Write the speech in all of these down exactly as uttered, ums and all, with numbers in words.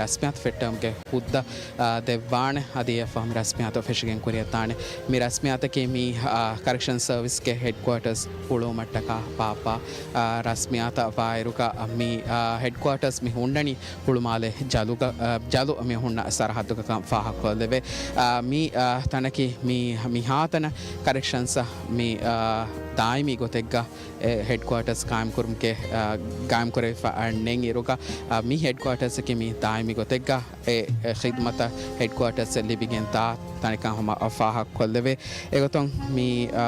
ރަސްމިއްޔާތު ފެއްޓެވުމުގެ ހުއްދަ، އާ، ދެއްވާނެ. އަދި އެއަށްފަހު މި ރަސްމިއްޔާތު ފެށިގެން ކުރިއަށް ދާނެ. މި ރަސްމިއްޔާތަކީ މި، އާ، ކަރެކްޝަން ސަރވިސްގެ ހެޑްކުއާޓަރސް ހުޅުވުމަށްޓަކާ ބާއްވާ، އާ، ރަސްމިއްޔާތަށް ވާއިރުގަ މި، އާ، ހެޑްކުއާޓަރސް މި ހުންނަނީ ހުޅުމާލެ ޖަލުގަ، އާ، ޖަލު މި ހުންނަ ސަރަހައްދުގަކަން ފާހަގަކޮށްލެވޭ. އާ، މި، އާ، ތަނަކީ މި، މިހާތަނަށް ކަރެކްޝަންސަށް މި، އާ، ދާއިމީ ގޮތެއްގަ އެ ހެޑްކުއާޓަރސް ޤާއިމްކުރުމުގެ، އާ، ޤާއިމްކުރެވިފަ ނެތް އިރުގަ، އާ، މި ހެޑްކުއާޓަރސްއަކީ މި ދާއިމީ ގޮތެއްގަ އެ، އެ ޚިދުމަތަށް ހެޑްކުއާޓަރސް ލިބިގެން ދާ ތަނެއްކަން ހަމަ ފާހަގަކޮށްލެވޭ. އެގޮތުން މި، އާ،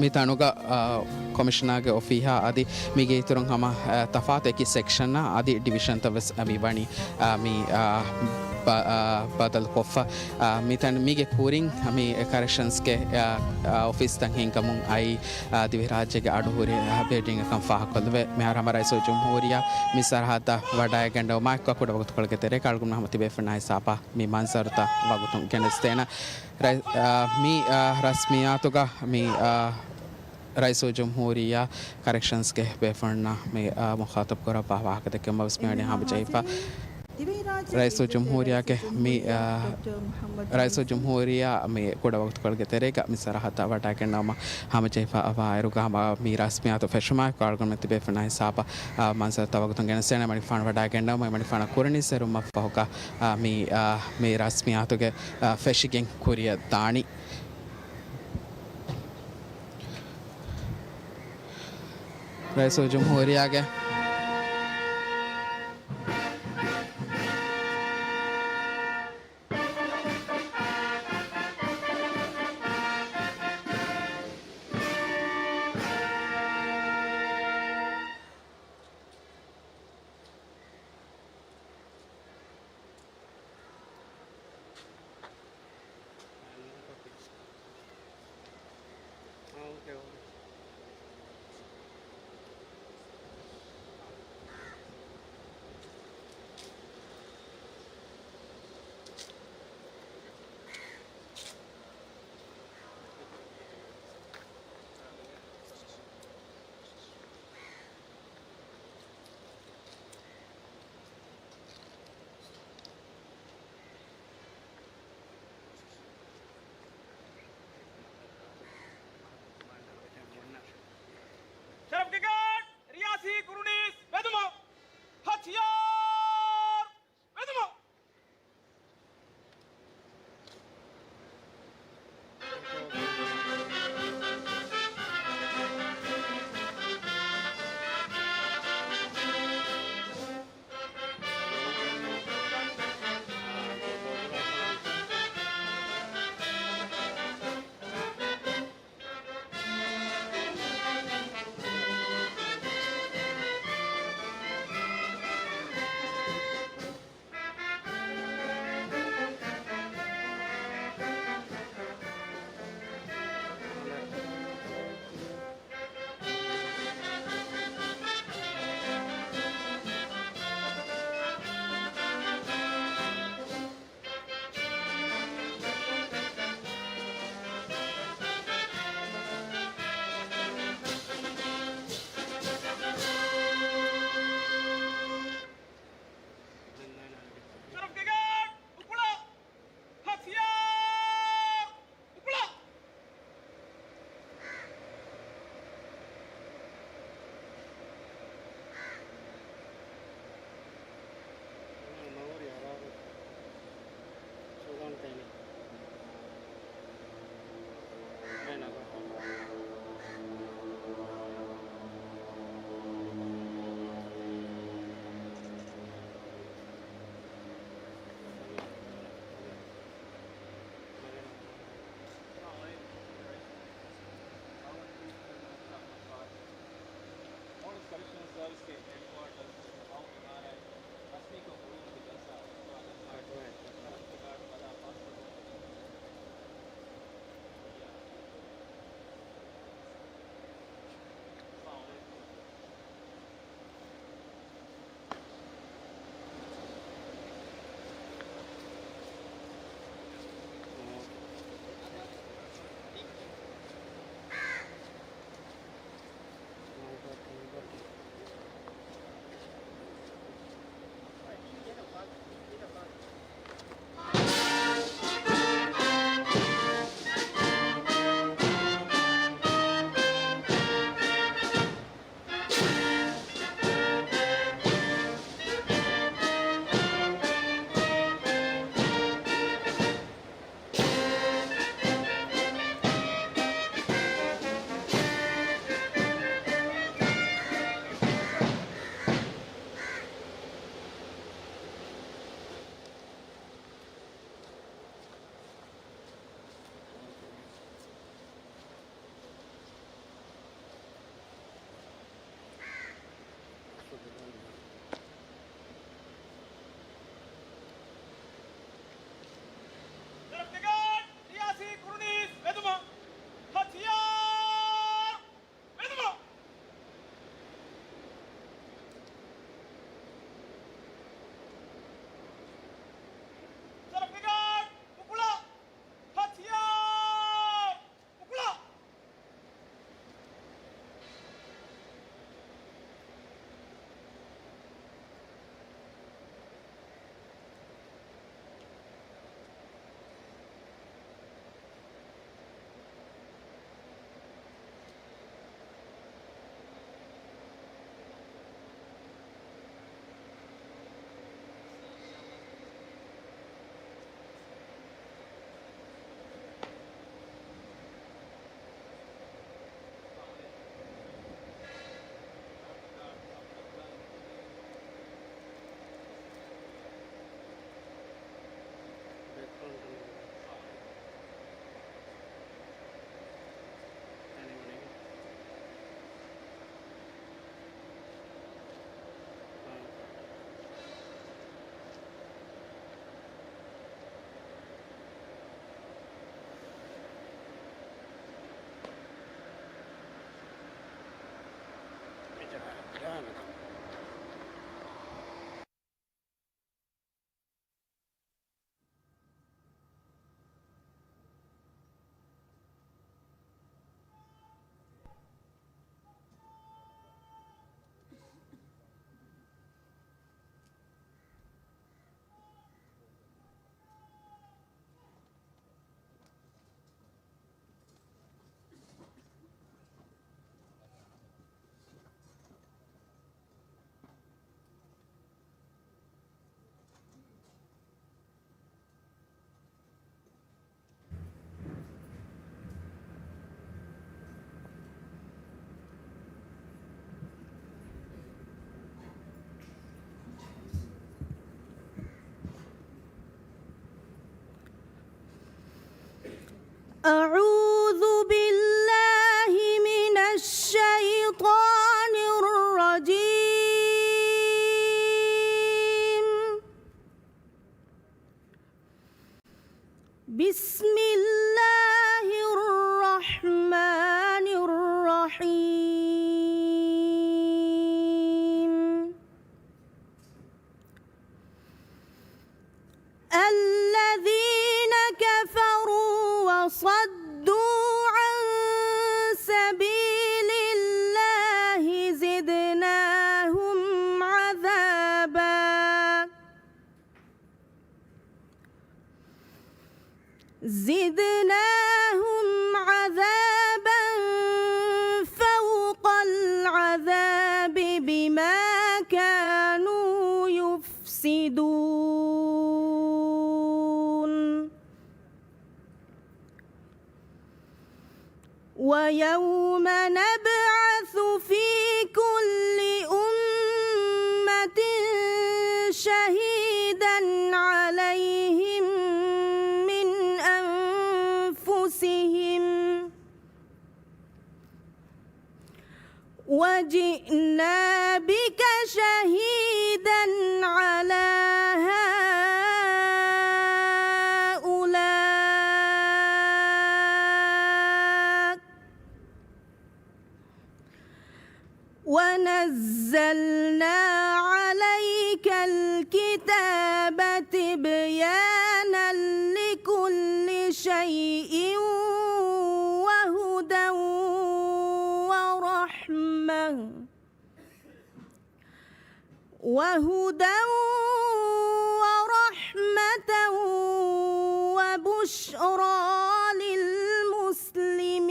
މި ތަނުގަ، އާ، ކޮމިޝަނާގެ އޮފީހާ އަދި މީގެ އިތުރުން ހަމަ، އާ، ތަފާތު އެކި ސެކްޝަންއާ އަދި ޑިވިޝަންތައް ވެސް މި ވަނީ، އާ، މި، އާ، ބަ-، އާ، ބަދަލުކޮށްފަ. އާ، މި ތަން މީގެ ކުރިން މި ކަރެކްޝަންސްގެ، އާ، އާ، އޮފީސްތައް ހިންގަމުން އައީ، އާ، ދިވެހިރާއްޖޭގެ އަޑުހުރި، އާ، ބިލްޑިންއަކަށް ފާހަގަކޮށްލެވޭ. މިހާރު ހަމަ ރައީސުލްޖުމްހޫރިއްޔާ މި ސަރަހައްދަށް ވަޑައިގަންނަވުމާއެކު ކުޑަވަގުތުކޮޅެއްގެ ތެރޭގަ އަޅުގަނޑު ހަމަ ތިބޭފުޅުންނާ ހިސާބަށް މި މަންޒަރުތައް ވަގުތުން ގެނެސްދޭނަން. ރައި-، އާ، މި، އާ، ރަސްމިއްޔާތުގަ މި، އާ، ރައީސުލްޖުމްހޫރިއްޔާ ކަރެކްޝަންސްގެ ބޭފުޅުންނާ މި، އާ، މުޚާޠަބު ކުރައްވާ ވާހަކަ ދެއްކެވުމަށް ވެސް މިވަނީ ހާމަޖެހިފަ. ރައީސުލްޖުމްހޫރިއްޔާގެ މި، އާ، ރައީސުލްޖުމްހޫރިއްޔާ މި ކުޑަ ވަގުތުކޮޅެއްގެ ތެރޭގަ މި ސަރަހައްދަށް ވަޑައިގަންނަވުމަށް ހާމަޖެހިފަ ވާއިރުގަ ހަމަ މި ރަސްމިއްޔާތު ފެށުމާއެކު އަޅުގަނޑު ތިބޭފުޅުންނާ ހިސާބަށް، އާ، މަންޒަރުތައް ވަގުތުން ގެނެސްދޭނަން. އެމަނިކުފާނު ވަޑައިގަންނަވަމުން އެމަނިކުފާނަށް ކުރިން ސެރުމަށްފަހުގަ، އާ، މި، އާ، މި ރަސްމިއްޔާތުގެ، އާ، ފެށިގެން ކުރިއަށް ދާނީ. ރައީސުލްޖުމްހޫރިއްޔާގެ أعوذ بالله من الشيطان الرجيم. بسم الله الرحمن الرحيم. الذين كفروا وصدوا عن سبيل الله زدناهم عذابا، زدناهم عذابا فوق العذاب بما كانوا يفسدون. ويوم نبعث في كل أمة شهيدا عليهم من أنفسهم، وجئنا بك شهيدا على هؤلاء، ونزلنا عليك الكتاب تبيانا لكل شيء وهدى ورحمة، وهدى ورحمة وبشرى للمسلمين.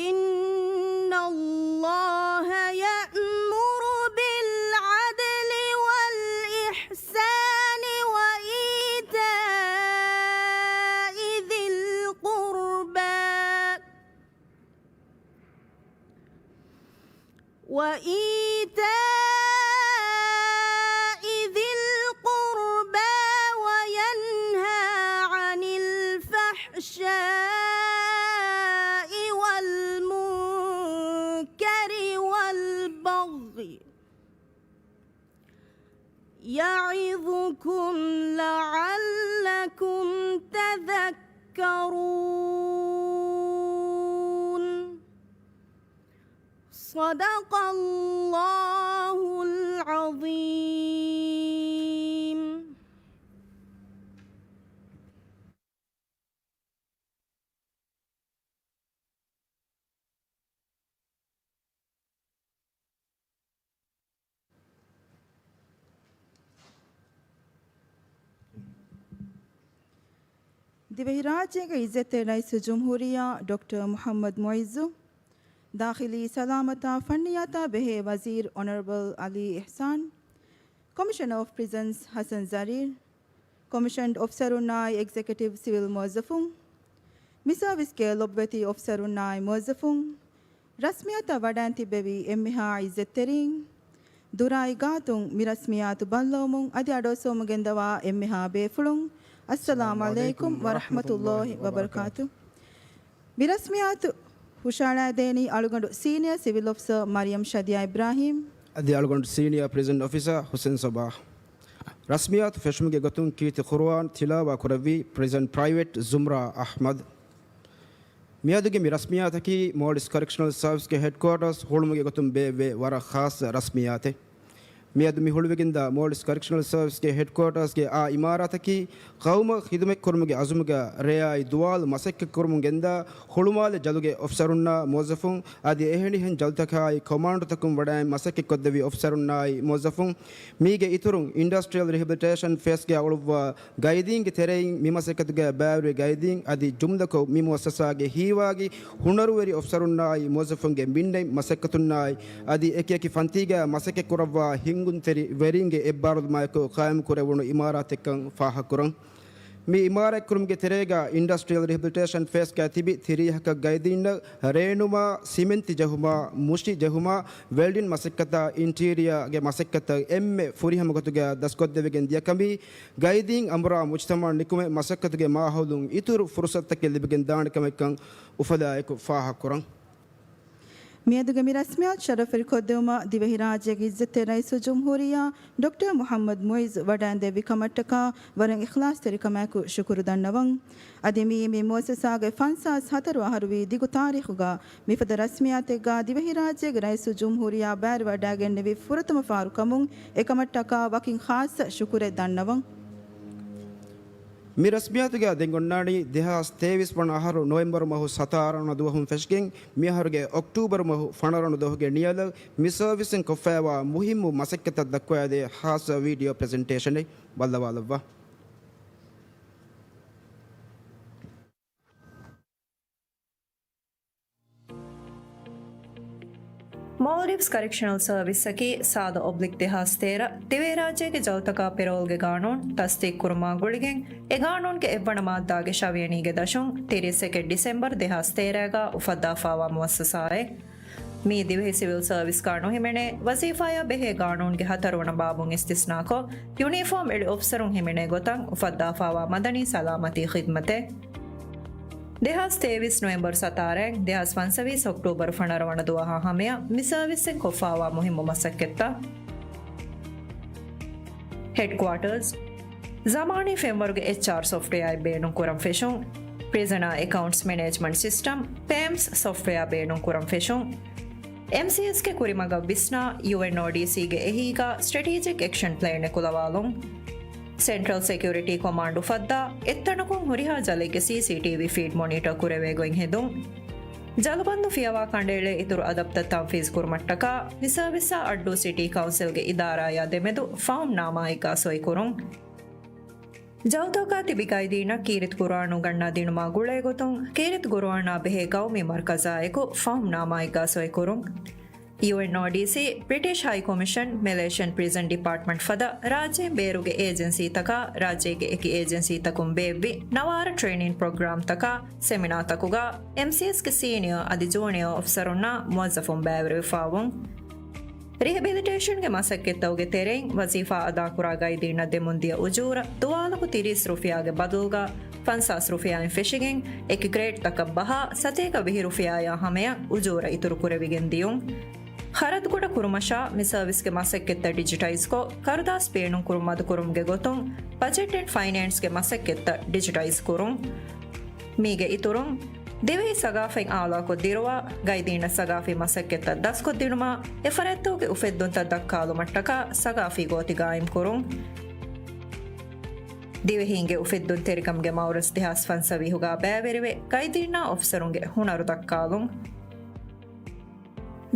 إن الله يأمر بالعدل والإحسان وإيتاء ذي القربى، وإيتاء ذي القربى وينهى عن الفحشاء والمنكر والبغي يعظكم لعلكم تذكرون. صدق الله العظيم. ދިވެހިރާއްޖޭގެ އިއްޒަތްތެރި ރައީސުލްޖުމްހޫރިއްޔާ ޑޮކްޓަރ މުޙައްމަދު މުޢިއްޒު، ދާޚިލީ ސަލާމަތާ ފަންނިޔާތާ ބެހޭ ވަޒީރު އޮނަރަބަލް ޢަލީ އިޙްސާން، ކޮމިޝަނަރ އޮފް ޕްރިޒަންސް ޙަސަން ޒަރީރް، ކޮމިޝަން އޮފިސަރުންނާއި އެގްޒެކެޓިވް ސިވިލް މުވައްޒަފުން، މިސާވިސްގެ ލޮބުވެތި އޮފިސަރުންނާއި މުވައްޒަފުން، ރަސްމިއްޔާތަށް ވަޑައިން ތިއްބެވި އެންމެހާ އިއްޒަތްތެރީން، ދުރާއި ގާތުން މި ރަސްމިއްޔާތު ބައްލަވަމުން އަދި އަޑުއައްސަވަމުން ގެންދަވާ އެންމެހާ ބޭފުޅުން، އައްސަލާމު ޢަލައިކުމް ވަރަޙްމަތުﷲި ވަބަރަކާތު. މި ރަސްމިއްޔާތު ހުށަހަޅައިދޭނީ އަޅުގަނޑު ސީނިއާ ސިވިލް އޮފިސަރ މަރިޔަމް ޝަދިޔާ އިބްރާހީމް. އަދި އަޅުގަނޑު ސީނިއާ ޕްރިޒަން އޮފިސަރ ހުސެން ޞަބާޙް. ރަސްމިއްޔާތު ފެށުމުގެ ގޮތުން ކީރިތި ޤުރުއާން ތިލާވާ ކުރެއްވީ ޕްރިޒަން ޕްރައިވެޓް ޒުމްރާ އަޙްމަދު. މިއަދުގެ މި ރަސްމިއްޔާތަކީ މޯލްޑިވްސް ކަރެކްޝަނަލް ސަރވިސްގެ ހެޑްކުއާޓާސް ހުޅުމުގެ ގޮތުން ބޭއްވޭ ވަރަށް ޚާއްޞަ ރަސްމިއްޔާތެއް. މިއަދު މި ހުޅުވިގެންދާ މޯލްޑިވްސް ކަރެކްޝަނަލް ސަރވިސްގެ ހެޑްކުއާޓާސްގެ އާ އިމާރާތަކީ ޤައުމަށް ޚިދުމަތްކުރުމުގެ އަޒުމުގަ ރެޔާއި ދުވާލު މަސައްކަތްކުރަމުން ގެންދާ ހުޅުމާލެ ޖަލުގެ އޮފިސަރުންނާ މުވައްޒަފުން އަދި އެހެނިހެން ޖަލުތަކާއި ކޮމާންޑުތަކުން ވަޑައިން މަސައްކަތްކޮށްދެއްވި އޮފިސަރުންނާއި މުވައްޒަފުން. މީގެ އިތުރުން އިންޑަސްޓްރިއަލް ރިހެބިލިޓޭޝަން ފޭސްގަ އުޅުއްވާ ގައިދީންގެ ތެރެއިން މި މަސައްކަތުގަ ބައިވެރި ގައިދީން އަދި ޖުމްލަކޮށް މި މުއައްސަސާގެ ހީވާގި ހުނަރުވެރި އޮފިސަރުންނާއި މުވައްޒަފުންގެ މިންނެތް މަސައްކަތުންނާއި އަދި އެކިއެކި ފަންތީގަ މަސައްކަތްކުރައްވާ ހިންގުންތެރި ވެރިންގެ އެއްބާރުލުމާއެކު ޤާއިމުކުރެވުނު އިމާރާތެއްކަން ފާހަގަކުރަން. މި އިމާރާތްކުރުމުގެ ތެރޭގަ އިންޑަސްޓްރިއަލް ރިހެބިލިޓޭޝަން ފޭސްގަ ތިބި ތިރީހަކަށް ގައިދީންނަށް ރޭނުމާ، ސިމެންތި ޖެހުމާ، މުށި ޖެހުމާ، ވެލްޑިން މަސައްކަތާ، އިންޓީރިއާގެ މަސައްކަތަށް އެންމެ ފުރިހަމަ ގޮތުގަ ދަސްކޮށްދެވިގެން ދިޔަކަމީ ގައިދީން އަނބުރާ މުޖްތަމަޢަށް ނިކުމެ މަސައްކަތުގެ މާހައުލުން އިތުރު ފުރުޞަތުތަކެއް ލިބިގެން ދާނެ ކަމެއްކަން އުފަލާއެކު ފާހަގަކުރަން. މިއަދުގެ މި ރަސްމިއްޔާތު ޝަރަފުވެރިކޮށްދެވުމަށް ދިވެހިރާއްޖޭގެ ޢިއްޒަތްތެރި ރައީސުލްޖުމްހޫރިއްޔާ ޑޮކްޓަރ މުޙައްމަދު މުޢިއްޒު ވަޑައިންދެއްވި ކަމަށްޓަކާ ވަރަށް އިޚްލާޞްތެރިކަމާއެކު ޝުކުރު ދަންނަވަން. އަދި މިއީ މި މުއައްސަސާގެ ފަންސާސް ހަތަރު އަހަރުވީ ދިގު ތާރީޚުގަ މިފަދަ ރަސްމިއްޔާތެއްގަ ދިވެހިރާއްޖޭގެ ރައީސުލްޖުމްހޫރިއްޔާ ބައިވެރިވަޑައިގެންނެވި ފުރަތަމަ ފަހަރު ކަމުން އެކަމަށްޓަކާ ވަކިން ޚާއްޞަ ޝުކުރެއް ދަންނަވަން. މި ރަސްމިއްޔާތުގަ ދެން އޮންނާނީ ދެހާސް ތޭވީސް ވަނަ އަހަރު ނޮވެމްބަރު މަހު ސަތާރަ ވަނަ ދުވަހުން ފެށިގެން މިއަހަރުގެ އޮކްޓޫބަރު މަހު ފަނަރަ ވަނަ ދުވަހުގެ ނިޔަލަށް މި ސަރވިސްއިން ކޮށްފައިވާ މުހިއްމު މަސައްކަތްތައް ދައްކަވައިދޭ ޚާއްޞަ ވީޑިއޯ ޕްރެޒެންޓޭޝަނެއް ބައްލަވާލައްވާ. މޯލްޑިވްސް ކަރެކްޝަނަލް ސަރވިސްއަކީ ސާދަ އޮބްލިކް ދެހާސް ތޭރަ ދިވެހިރާއްޖޭގެ ޖަލުތަކާ ޕެރޯލްގެ ގާނޫނު ތަސްދީޤުކުރުމާ ގުޅިގެން، އެ ގާނޫނުގެ އެއްވަނަ މާއްދާގެ ށަވިޔަނީގެ ދަށުން ތިރީސް އެކެއް ޑިސެމްބަރު ދެހާސް ތޭރައިގަ އުފައްދާފާވާ މުއައްސަސާއެއް. މީ ދިވެހި ސިވިލް ސަރވިސްގަ ނުހިމެނޭ ވަޒީފާއާ ބެހޭ ގާނޫނުގެ ހަތަރުވަނަ ބާބުން އިސްތިސްނާކޮށް، ޔުނީފޯމް އެޅި އޮފިސަރުން ހިމެނޭ ގޮތަށް އުފައްދާފާވާ މަދަނީ ސަލާމަތީ ޚިދްމަތެއް. ދެހާސް ތޭވީސް ނޮވެމްބަރު ސަތާރައިން ދެހާސް ފަންސަވީސް އޮކްޓޫބަރު ފަނަރަ ވަނަ ދުވަހާ ހަމަޔަށް މި ސަރވިސްއިން ކޮށްފާވާ މުހިއްމު މަސައްކަތްތައް. ހެޑްކުއާޓާސް، ޒަމާނީ ފެންވަރުގެ އެޗްއާރް ސޮފްޓްވެއާއެއް ބޭނުންކުރަން ފެށުން، ޕްރިޒަނާ އެކައުންޓްސް މެނޭޖްމަންޓް ސިސްޓަމް، ޕޭމްސް ސޮފްޓްވެއާ ބޭނުންކުރަން ފެށުން، އެމްސީއެސްގެ ކުރިމަގަށް ވިސްނާ، ޔޫއެންއޯޑީސީގެ އެހީގަ ސްޓްރެޓީޖިކް އެކްޝަން ޕްލޭނެއް ކުލަވާލުން. ސެންޓްރަލް ސެކިއުރިޓީ ކޮމާންޑް އުފައްދާ، އެއްތަނަކުން ހުރިހާ ޖަލެއްގެ ސީސީޓީވީ ފީޑް މޮނިޓަރ ކުރެވޭ ގޮތް ހެދުން. ޖަލުބަންދު ފިޔަވާ ކަނޑައެޅޭ އިތުރު އަދަބުތައް ތަންފީޒު ކުރުމަށްޓަކާ، މި ސަރވިސްއާ އައްޑޫ ސިޓީ ކައުންސިލްގެ އިދާރާއާ ދެމެދު ފަހުމްނާމާއެއްގާ ސޮއިކުރުން. ޖަލުތަކާ ތިބި ގައިދީންނަށް ކީރިތި ޤުރުއާން އުނގަންނާ ދިނުމާ ގުޅޭ ގޮތުން، ކީރިތި ޤުރުއާނާ ބެހޭ ގައުމީ މަރުކަޒާއެކު ފަހުމްނާމާއެއްގާ ސޮއިކުރުން. ޔޫއެންއޯޑީސީ، ބްރިޓިޝް ހައިކޮމިޝަން، މެލޭޝިއަން ޕްރިޒަން ޑިޕާޓްމަންޓް ފަދަ ރާއްޖޭން ބޭރުގެ އޭޖެންސީތަކާ، ރާއްޖޭގެ އެކި އޭޖެންސީތަކުން ބޭއްވި ނަވާރަ ޓްރެއިނިން ޕްރޮގްރާމްތަކާ، ސެމިނާތަކުގާ، އެމްސީއެސްގެ ސީނިއާ އަދި ޖޫނިއާ އޮފިސަރުންނާ މުވައްޒަފުން ބައިވެރިވެފާވުން. ރިހެބިލިޓޭޝަންގެ މަސައްކަތްތަކުގެ ތެރެއިން ވަޒީފާ އަދާކުރާ ގައިދީންނަށް ދެމުންދިޔަ އުޖޫރަ ދުވާލަކު ތިރީސް ރުފިޔާގެ ބަދަލުގަ ފަންސާސް ރުފިޔާއިން ފެށިގެން، އެކި ގްރޭޑްތަކަށް ބަހާ ސަތޭކަ ވިހި ރުފިޔާއާ ހަމަޔަށް އުޖޫރަ އިތުރުކުރެވިގެން ދިޔުން. ޚަރަދުގަނޑު ކުރުމަށާ މި ސަރވިސްގެ މަސައްކަތްތައް ޑިޖިޓައިޒްކޮށް، ކަރުދާސް ބޭނުންކުރުން މަދުކުރުމުގެ ގޮތުން ބަޖެޓް އެންޑް ފައިނޭންސްގެ މަސައްކަތްތައް ޑިޖިޓައިޒް ކުރުން. މީގެ އިތުރުން، ދިވެހި ސަގާފަތް އާލާކޮށް ދިރުވާ، ގައިދީންނަށް ސަގާފީ މަސައްކަތްތައް ދަސްކޮށްދިނުމާ، އެފަރާތްތަކުގެ އުފެއްދުންތައް ދައްކާލުމަށްޓަކާ ސަގާފީ ގޯތި ގާއިމްކުރުން. ދިވެހީންގެ އުފެއްދުންތެރިކަމުގެ މައުރަޒް ދެހާސް ފަންސަވީހުގާ ބައިވެރިވެ، ގައިދީންނާ އޮފިސަރުންގެ ހުނަރު ދައްކާލުން.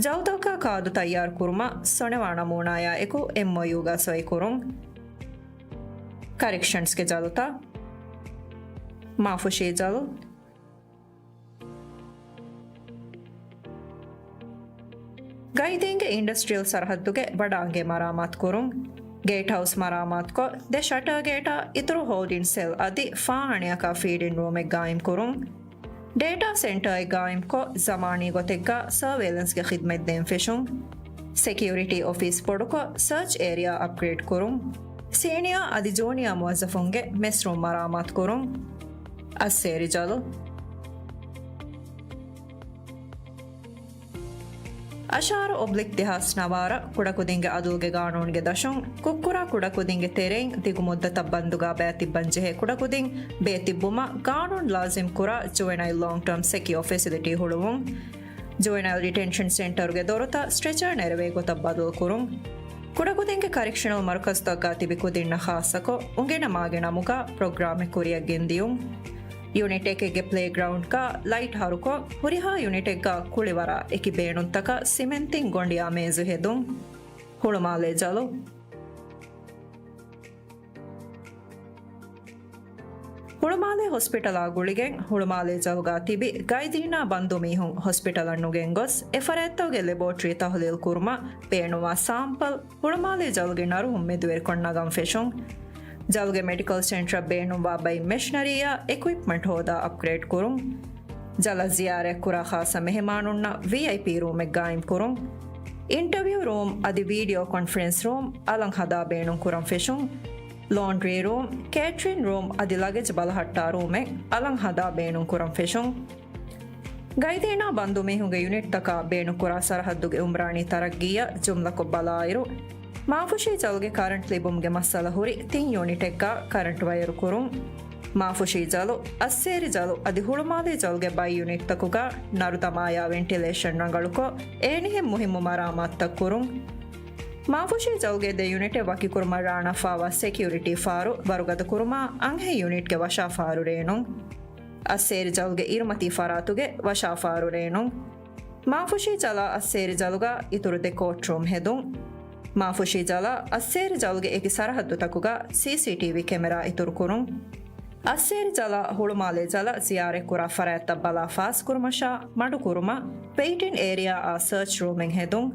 ޖަލުތަކާ ކާދު ތައްޔާރު ކުރުމަށް ސޮނެވާ ނަމޫނާޔާ އެކު އެމްއޯޔޫގާ ސޮއިކުރުން. ކަރެކްޝަންސްގެ ޖަލުތައް، މާފުށީ ޖަލު، ގައިދީންގެ އިންޑަސްޓްރިއަލް ސަރަހައްދުގެ ބަޑާނގެ މަރާމާތުކުރުން، ގޭޓްހައުސް މަރާމާތުކޮށް، ދެ ޝަޓާ ގޭޓާ އިތުރު ހޯލްޑިން ސެލް އަދި ފާހާނިއަކާ ފީޑިން ރޫމެއް ގާއިމްކުރުން، ޑޭޓާ ސެންޓާއެއް ގާއިމްކޮށް، ޒަމާނީ ގޮތެއްގާ ސަރވެލެންސްގެ ޚިދްމަތް ދޭން ފެށުން. ސެކިއުރިޓީ އޮފީސް ބޮޑުކޮށް، ސާޗް އޭރިއާ އަޕްގްރޭޑް ކުރުން. ސީނިއާ އަދި ޖޫނިއާ މުވައްޒަފުންގެ މެސްރޫމް މަރާމާތު ކުރުން. އައްސޭރި ޖަލު. އަށާރަ އޮބްލިކް ދެހާސް ނަވާރަ ކުޑަކުދިންގެ އަދުލުގެ ގާނޫނުގެ ދަށުން، ކުށްކުރާ ކުޑަކުދިންގެ ތެރެއިން ދިގު މުއްދަތަށް ބަންދުގާ ބައިތިއްބަން ޖެހޭ ކުޑަކުދިން ބޭތިއްބުމަށް ގާނޫނު ލާޒިމް ކުރާ ޖުވެނައިލް ލޯންގް ޓާމް ސެކިއޯ ފެސިލިޓީ ހުޅުވުން. ޖުވެނައިލް ޑިޓެންޝަން ސެންޓަރުގެ ދޮރުތައް ސްޓްރެޗާ ނެރެވޭ ގޮތަށް ބަދަލުކުރުން. ކުޑަކުދިންގެ ކަރެކްޝަނަލް މަރުކަޒުތަކުގަ ތިބި ކުދިންނަށް ޚާއްޞަކޮށް، އުނގެން ނަމާގެ ނަމުގަ ޕްރޮގްރާމެއް ކުރިއަށް ގެންދިޔުން. ޔުނިޓް އެކެއްގެ ޕްލޭގްރައުންޑްގަ ލައިޓް ހަރުކޮށް، ހުރިހާ ޔުނިޓެއްގަ ކުޅިވަރާ އެކި ބޭނުންތަކަށް ސިމެންތިން ގޮނޑިއާ މޭޒު ހެދުން. ހުޅުމާލޭ ޖަލު. ހުޅުމާލޭ ހޮސްޕިޓަލާ ގުޅިގެން ހުޅުމާލޭ ޖަލުގާ ތިބި ގައިދީންނާ ބަންދު މީހުން ހޮސްޕިޓަލަށް ނުގެންގޮސް، އެ ފަރާތްތަކުގެ ލެބޯޓްރީ ތަހުލީލް ކުރުމަށް ބޭނުންވާ ސާމްޕަލް ހުޅުމާލޭ ޖަލުގެ ނަރުހުން މެދުވެރިކޮށް ނަގަން ފެށުން. ޖަލުގެ މެޑިކަލް ސެންޓަރަށް ބޭނުންވާ ބައި މެޝިނަރީއާ އެކުއިޕްމަންޓް ހޯދާ އަޕްގްރޭޑް ކުރުން. ޖަލަށް ޒިޔާރަތްކުރާ ޚާއްޞަ މެހެމާނުންނަށް ވީއައިޕީ ރޫމެއް ގާއިމްކުރުން. އިންޓަވިއު ރޫމް އަދި ވީޑިއޯ ކޮންފަރެންސް ރޫމް އަލަށް ހަދާ ބޭނުންކުރަން ފެށުން. ލޯންޑްރީ ރޫމް، ކޭޓްރިން ރޫމް އަދި ލަގެޖް ބަލަހައްޓާ ރޫމެއް އަލަށް ހަދާ ބޭނުންކުރަން ފެށުން. ގައިދީންނާ ބަންދު މީހުންގެ ޔުނިޓްތަކާ ބޭނުންކުރާ ސަރަހައްދުގެ އުމްރާނީ ތަރައްގީއަށް ޖުމްލަކޮށް ބަލާއިރު، މާފުށީ ޖަލުގެ ކަރަންޓް ލިބުމުގެ މައްސަލަ ހުރި ތިން ޔުނިޓެއްގަ ކަރަންޓް ވަޔަރު ކުރުން. މާފުށީ ޖަލު، އައްސޭރި ޖަލު އަދި ހުޅުމާލޭ ޖަލުގެ ބައި ޔުނިޓްތަކުގަ ނަރު ދަމާޔާ ވެންޓިލޭޝަން ރަނގަޅުކޮށް، އެހެނިހެން މުހިއްމު މަރާމާތުތައް ކުރުން. މާފުށީ ޖަލުގެ ދެ ޔުނިޓެއް ވަކިކުރުމަށް ރާނާފާވާ ސެކިއުރިޓީ ފާރު ވަރުގަދަ ކުރުމަށް އަންހެން ޔުނިޓްގެ ވަށާފާރު ރޭނުން. އައްސޭރި ޖަލުގެ އިރުމަތީ ފަރާތުގެ ވަށާފާރު ރޭނުން. މާފުށީ ޖަލާ އައްސޭރި ޖަލުގަ އިތުރު ދެ ކޯޓްރޫމް ހެދުން. މާފުށީ ޖަލާ އައްސޭރި ޖަލުގެ އެކި ސަރަހައްދުތަކުގަ ސީސީޓީވީ ކެމެރާ އިތުރުކުރުން. އައްސޭރި ޖަލާ ހުޅުމާލޭ ޖަލަށް ޒިޔާރަތްކުރާ ފަރާތްތައް ބަލާ ފާސްކުރުމަށާ މަޑުކުރުމަށް ވެއިޓިން އޭރިއާއާ ސާޗް ރޫމެއް ހެދުން.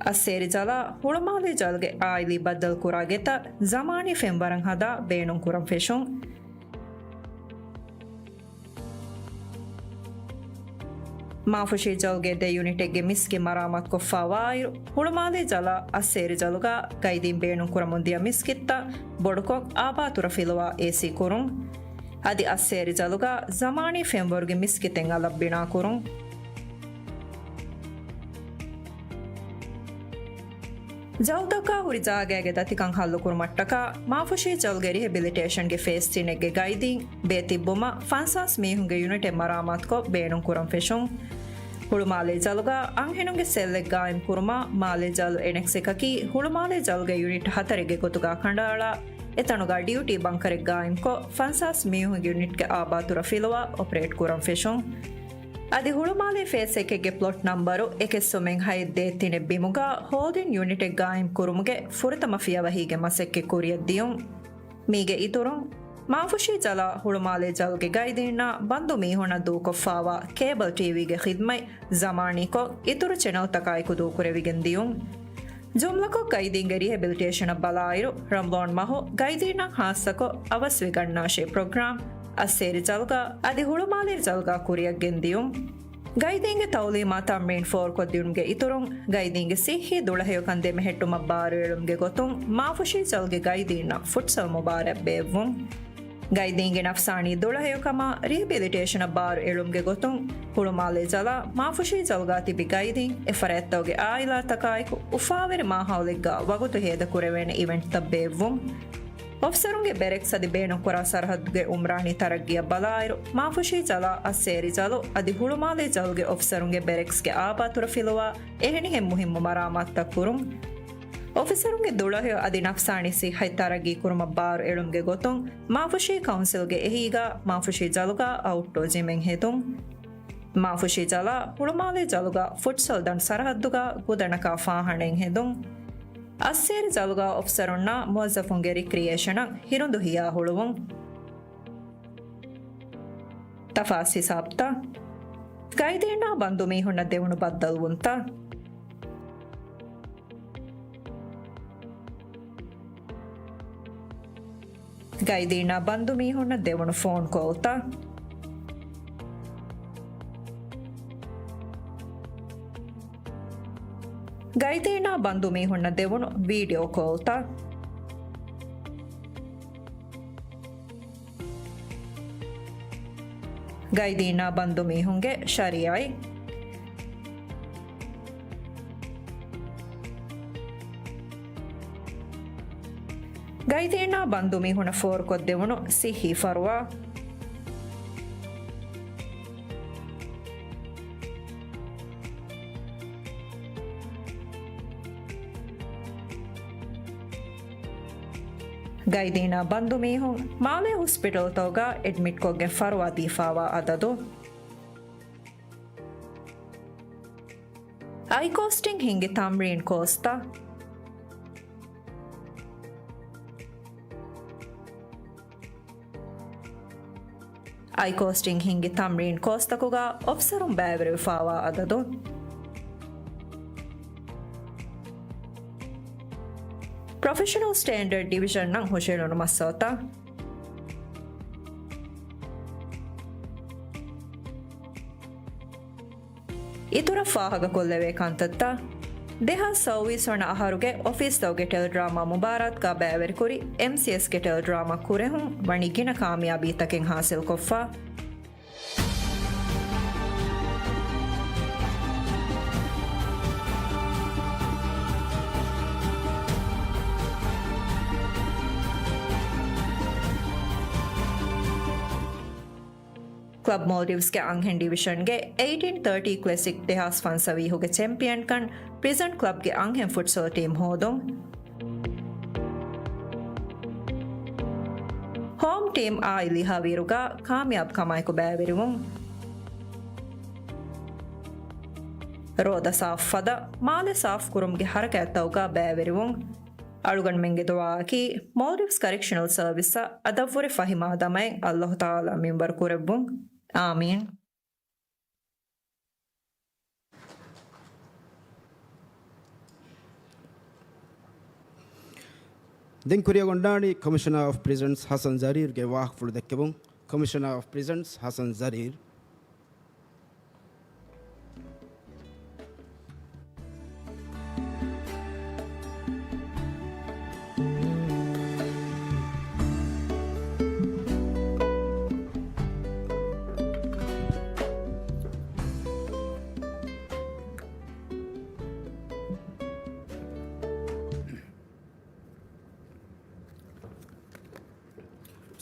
އައްސޭރި ޖަލާ ހުޅުމާލޭ ޖަލުގެ އާއިލީ ބައްދަލުކުރާ ގެތައް ޒަމާނީ ފެންވަރަށް ހަދާ ބޭނުންކުރަން ފެށުން. މާފުށީ ޖަލުގެ ދެ ޔުނިޓެއްގެ މިސްކިތް މަރާމާތުކޮށްފާވާއިރު، ހުޅުމާލޭ ޖަލާ އައްސޭރި ޖަލުގަ ގައިދީން ބޭނުންކުރަމުންދިޔަ މިސްކިތްތައް ބޮޑުކޮށް އާބާތުރަ ފިލުވާ އޭސީ ކުރުން. އަދި އައްސޭރި ޖަލުގަ ޒަމާނީ ފެންވަރުގެ މިސްކިތެއް އަލަށް ބިނާކުރުން. ޖަލުތަކާ ހުރި ޖާގައިގެ ދަތިކަން ހައްލުކުރުމަށްޓަކާ، މާފުށީ ޖަލުގެ ރިހެބިލިޓޭޝަންގެ ފޭސް ތިނެއްގެ ގައިދީން ބޭތިއްބުމަށް ފަންސާސް މީހުންގެ ޔުނިޓެއް މަރާމާތުކޮށް ބޭނުންކުރަން ފެށުން. ހުޅުމާލޭ ޖަލުގަ އަންހެނުންގެ ސެލްއެއް ގާއިމްކުރުމަށް މާލޭ ޖަލު އެނެކްސް އެކަކީ ހުޅުމާލޭ ޖަލުގެ ޔުނިޓް ހަތަރެއްގެ ގޮތުގަ ކަނޑައަޅާ، އެތަނުގަ ޑިއުޓީ ބަންކަރެއް ގާއިމްކޮށް، ފަންސާސް މީހުންގެ ޔުނިޓްގެ އާބާތުރަ ފިލުވާ އޮޕަރޭޓް ކުރަން ފެށުން. އަދި ހުޅުމާލޭ ފޭސް އެކެއްގެ ޕްލޮޓް ނަމްބަރު އެކެއް ސުމެއް ހައެއް ދޭއް ތިނެއް ބިމުގަ ހޯލްޑިން ޔުނިޓެއް ގާއިމް ކުރުމުގެ ފުރަތަމަ ފިޔަވަހީގެ މަސައްކަތް ކުރިއަށް ދިޔުން. މީގެ އިތުރުން، މާފުށީ ޖަލާ ހުޅުމާލޭ ޖަލުގެ ގައިދީންނާ ބަންދު މީހުންނަށް ދޫކޮށްފާވާ ކޭބަލް ޓީވީގެ ޚިދްމަތް ޒަމާނީކޮށް، އިތުރު ޗެނަލްތަކާއެކު ދޫކުރެވިގެން ދިޔުން. ޖުމްލަކޮށް، ގައިދީންގެ ރިހެބިލިޓޭޝަނަށް ބަލާއިރު، ރަމަޟާން މަހު ގައިދީންނަށް ޚާއްޞަކޮށް އަވަސްވެގަންނާށޭ ޕްރޮގްރާމް އައްސޭރި ޖަލުގަ އަދި ހުޅުމާލޭ ޖަލުގަ ކުރިއަށް ގެންދިޔުން. ގައިދީންގެ ތައުލީމާ ތަމްރީން ފޯރުކޮށްދިނުމުގެ އިތުރުން، ގައިދީންގެ ސިއްހީ ދުޅަހެޔޮކަން ދެމެހެއްޓުމަށް ބާރުއެޅުމުގެ ގޮތުން، މާފުށީ ޖަލުގެ ގައިދީންނަށް ފުޓްސަލް މުބާރާތް ބޭއްވުން. ގައިދީންގެ ނަފްސާނީ ދުޅަހެޔޮކަމާ ރިހެބިލިޓޭޝަނަށް ބާރު އެޅުމުގެ ގޮތުން، ހުޅުމާލޭ ޖަލާ މާފުށީ ޖަލުގާ ތިބި ގައިދީން އެ ފަރާތްތަކުގެ އާއިލާތަކާއެކު އުފާވެރި މާހައުލެއްގަ ވަގުތު ހޭދަކުރެވޭނެ އިވެންޓްތައް ބޭއްވުން. އޮފިސަރުންގެ ބެރެކްސް އަދި ބޭނުންކުރާ ސަރަހައްދުގެ އުމްރާނީ ތަރައްގީއަށް ބަލާއިރު، މާފުށީ ޖަލާ އައްސޭރި ޖަލު އަދި ހުޅުމާލޭ ޖަލުގެ އޮފިސަރުންގެ ބެރެކްސްގެ އާބާތުރަ ފިލުވާ އެހެނިހެން މުހިއްމު މަރާމާތުތައް ކުރުން. އޮފިސަރުންގެ ދުޅަހެޔޮ އަދި ނަފްސާނީ ސިއްހަތް ތަރައްގީ ކުރުމަށް ބާރު އެޅުމުގެ ގޮތުން، މާފުށީ ކައުންސިލްގެ އެހީގަ މާފުށީ ޖަލުގަ އައުޓްޑޯ ޖިމެއް ހެދުން. މާފުށީ ޖަލާ ހުޅުމާލޭ ޖަލުގަ ފުޓްސަލް ދަނޑު ސަރަހައްދުގަ ގުދަނަކާ ފާހަނައެއް ހެދުން. އައްސޭރި ޖަލުގަ އޮފިސަރުންނާ މުވައްޒަފުންގެ ރިކްރިއޭޝަނަށް ހިރުނދު ހިޔާ ހުޅުވުން. ތަފާސް ހިސާބުތައް. ގައިދީންނާ ބަންދު މީހުންނަށް ދެވުނު ބައްދަލުވުންތައް. ގައިދީންނާ ބަންދު މީހުންނަށް ދެވުނު ފޯން ކޯލްތައް. ގައިދީންނާ ބަންދު މީހުންނަށް ދެވުނު ވީޑިއޯ ކޯލްތައް. ގައިދީންނާ ބަންދު މީހުންގެ ޝަރީޢަތް. ގައިދީންނާ ބަންދު މީހުނަށް ފޯރުކޮށްދެވުނު ޞިއްޙީ ފަރުވާ. ގައިދީންނާ ބަންދު މީހުން މާލޭ ހޮސްޕިޓަލްތަކުގަ އެޑްމިޓްކޮށްގެން ފަރުވާ ދީފާވާ އަދަދު. އައި ކޯސްޓިން ހިންގި ތަމްރީން ކޯސްތައް. އައި ކޯސްޓިން ހިންގި ތަމްރީން ކޯސްތަކުގަ އޮފިސަރުން ބައިވެރިވެފާވާ އަދަދު. ޕްރޮފެޝަނަލް ސްޓޭންޑަޑް ޑިވިޝަންއަށް ހުށައެޅުނު މައްސަލަތައް. އިތުރަށް ފާހަގަކޮށްލެވޭ ކަންތައްތައް. ދެހާސް ސައުވީސް ވަނަ އަހަރުގެ އޮފީސްތަކުގެ ޓެލެޑްރާމާ މުބާރާތްގަ ބައިވެރިކުރި އެމްސީއެސްގެ ޓެލެޑްރާމާ ކުރެހުން ވަނީ ގިނަ ކާމިޔާބީތަކެއް ހާސިލްކޮށްފަ. ކްލަބް މޯލްޑިވްސްގެ އަންހެން ޑިވިޝަންގެ އެއިޓީން ތާޓީ ކްލެސިކް ދެހާސް ފަންސަވީހުގެ ޗެމްޕިއަންކަން ޕްރިޒަންޓް ކްލަބްގެ އަންހެން ފުޓްސަލް ޓީމް ހޯދުން. ހޯމް ޓީމް އާއި ލިހާވިއިރުގަ ކާމިޔާބު ކަމާއެކު ބައިވެރިވުން. ރޯދަ ސާފު ފަދަ މާލެ ސާފުކުރުމުގެ ހަރަކާތްތަކުގަ ބައިވެރިވުން. އަޅުގަނޑުމެންގެ ދުޢާއަކީ މޯލްޑިވްސް ކަރެކްޝަނަލް ސަރވިސްއަށް އަދަށްވުރެ ފަހި މާދަމައެއް އައްލާހު ތަޢާލާ މިންވަރު ކުރެއްވުން. އާމީން. ދެން ކުރިއަށް އޮންނާނީ ކޮމިޝަނަރ އޮފް ޕްރިޒަންސް ޙަސަން ޒަރީރްގެ ވާހަކަފުޅު ދެއްކެވުން. ކޮމިޝަނަރ އޮފް ޕްރިޒަންސް ޙަސަން ޒަރީރް.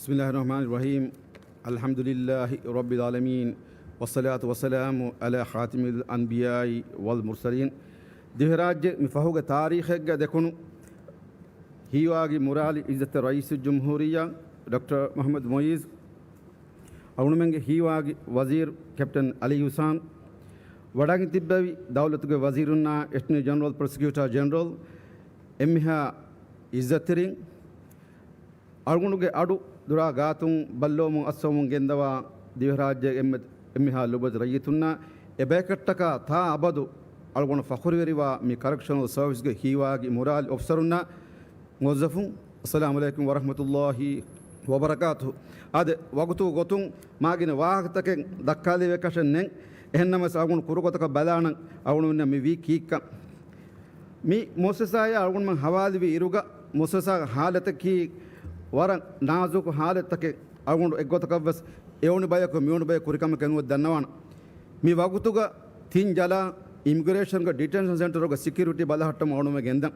بسم الله الرحمن الرحيم. الحمد لله رب العالمين. والصلاة والسلام على خاتم الأنبياء والمرسلين. ދިވެހިރާއްޖެ މި ފަހުގެ ތާރީޚެއްގަ ދެކުނު ހީވާގި މުރާލި އިއްޒަތްތެރި ރައީސުލްޖުމްހޫރިއްޔާ ޑޮކްޓަރ މުޙައްމަދު މުޢިއްޒު، އަޅުގަނޑުމެންގެ ހީވާގި ވަޒީރު ކެޕްޓަން އަލީ ހުސާން، ވަޑައިގެން ތިއްބެވި ދައުލަތުގެ ވަޒީރުންނާ، އެޓަނީ ޖެނެރަލް، ޕްރޮސިކިއުޓާ ޖެނެރަލް، އެންމެހާ އިއްޒަތްތެރިން، އަޅުގަނޑުގެ އަޑު ދުރާ ގާތުން ބައްލަވަމުން އައްސަވަމުން ގެންދަވާ ދިވެހިރާއްޖޭގެ އެންމެ-، އެންމެހާ ލޮބުވެތި ރައްޔިތުންނަށް އެބަޔަކަށްޓަކާ ތާ އަބަދު އަޅުގަނޑު ފަޚުރުވެރިވާ މި ކަރެކްޝަނަލް ސަރވިސްގެ ހީވާގި މުރާލި އޮފިސަރުންނަށް، މުވައްޒަފުން، އައްސަލާމު ޢަލައިކުމް ވަރަޙްމަތުﷲ ވަބަރަކާތުހު. އާދެ، ވަގުތު ގޮތުން މާގިނަ ވާހަކަތަކެއް ދައްކާލެވޭކަށެއް ނެތް. އެހެންނަމަވެސް އަޅުގަނޑު ކުރުގޮތަކަށް ބަލާނަން އަޅުގަނޑުމެންނަށް މި ވީ ކީއްކަން. މި މުއައްސަސާއާ އަޅުގަނޑުމެން ހަވާލުވި އިރުގަ މުއައްސަސާގެ ހާލަތަކީ ވަރަށް ނާޒުކު ހާލަތްތަކެއް. އަޅުގަނޑު އެއްގޮތަކަށްވެސް އެވަނި ބަޔަކު މިވަނި ބަޔަކު ކުރިކަމަކަށް ނުވެ ދަންނަވާނަން. މި ވަގުތުގަ ތިން ޖަލާ އިމިގްރޭޝަންގެ ޑިޓެންޝަން ސެންޓަރުގަ ސެކިއުރިޓީ ބަލަހައްޓަމުން އަޅުގަނޑުމެން ގެންދަން.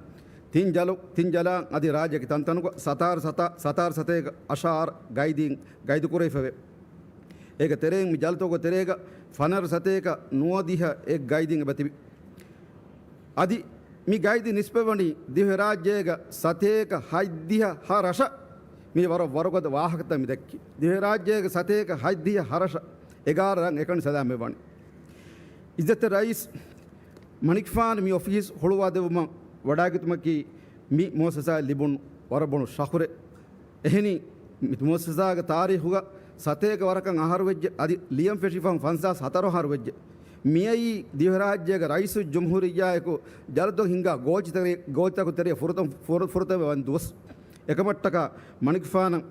ތިން ޖަލު، ތިން ޖަލާ އަދި ރާއްޖޭގެ ތަންތަނުގަ ސަތާރަ ސަތާ، ސަތާރަ ސަތޭކަ އަށާރަ ގައިދީން ގައިދުކުރެވިފައެވެ. އޭގެ ތެރެއިން މި ޖަލުތަކުގެ ތެރޭގަ ފަނަރަ ސަތޭކަ ނުވަދިހަ އެއް ގައިދީން އެބަތިބި. އަދި މި ގައިދި ނިސްބަތްވަނީ ދިވެހިރާއްޖޭގަ ސަތޭކަ ހަތްދިހަ ހަ ރަށަށް މި ވަރަށް ވަރުގަދަ ވާހަކަތައް މި ދެއްކި. ދިވެހިރާއްޖޭގަ ސަތޭކަ ހަތްދިހަ ހަ ރަށަށް އެގާރަ ރަށް އެކަނި ސަލާމަތްވަނީ. އިއްޒަތްތެރި ރައީސް މަނިކުފާނު މި އޮފީސް ހުޅުވާދެއްވުމަށް ވަޑައިގަތުމަކީ މި މުއައްސަސާއަށް ލިބުނު ވަރަށް ބޮޑު ޝަޚުރެއް. އެހެނީ، މި މުއައްސަސާގެ ތާރީޚުގަ ސަތޭކަ ވަރަކަށް އަހަރު ވެއްޖެ، އަދި ލިޔަން ފެށިފަހުން ފަންސާސް ހަތަރު އަހަރު ވެއްޖެ. މިއައީ ދިވެހިރާއްޖޭގެ ރައީސުލްޖުމްހޫރިއްޔާއެކު ޖަލުތައް ހިންގާ ގޯއްޗިތެރި-، ގޯއްޗިތަކުގެ ތެރެއަށް ފުރަތަމަ، ފުރަ-، ފުރަތަމަ ވަން ދުވަސް. އެކަމަށްޓަކާ މަނިކުފާނަށް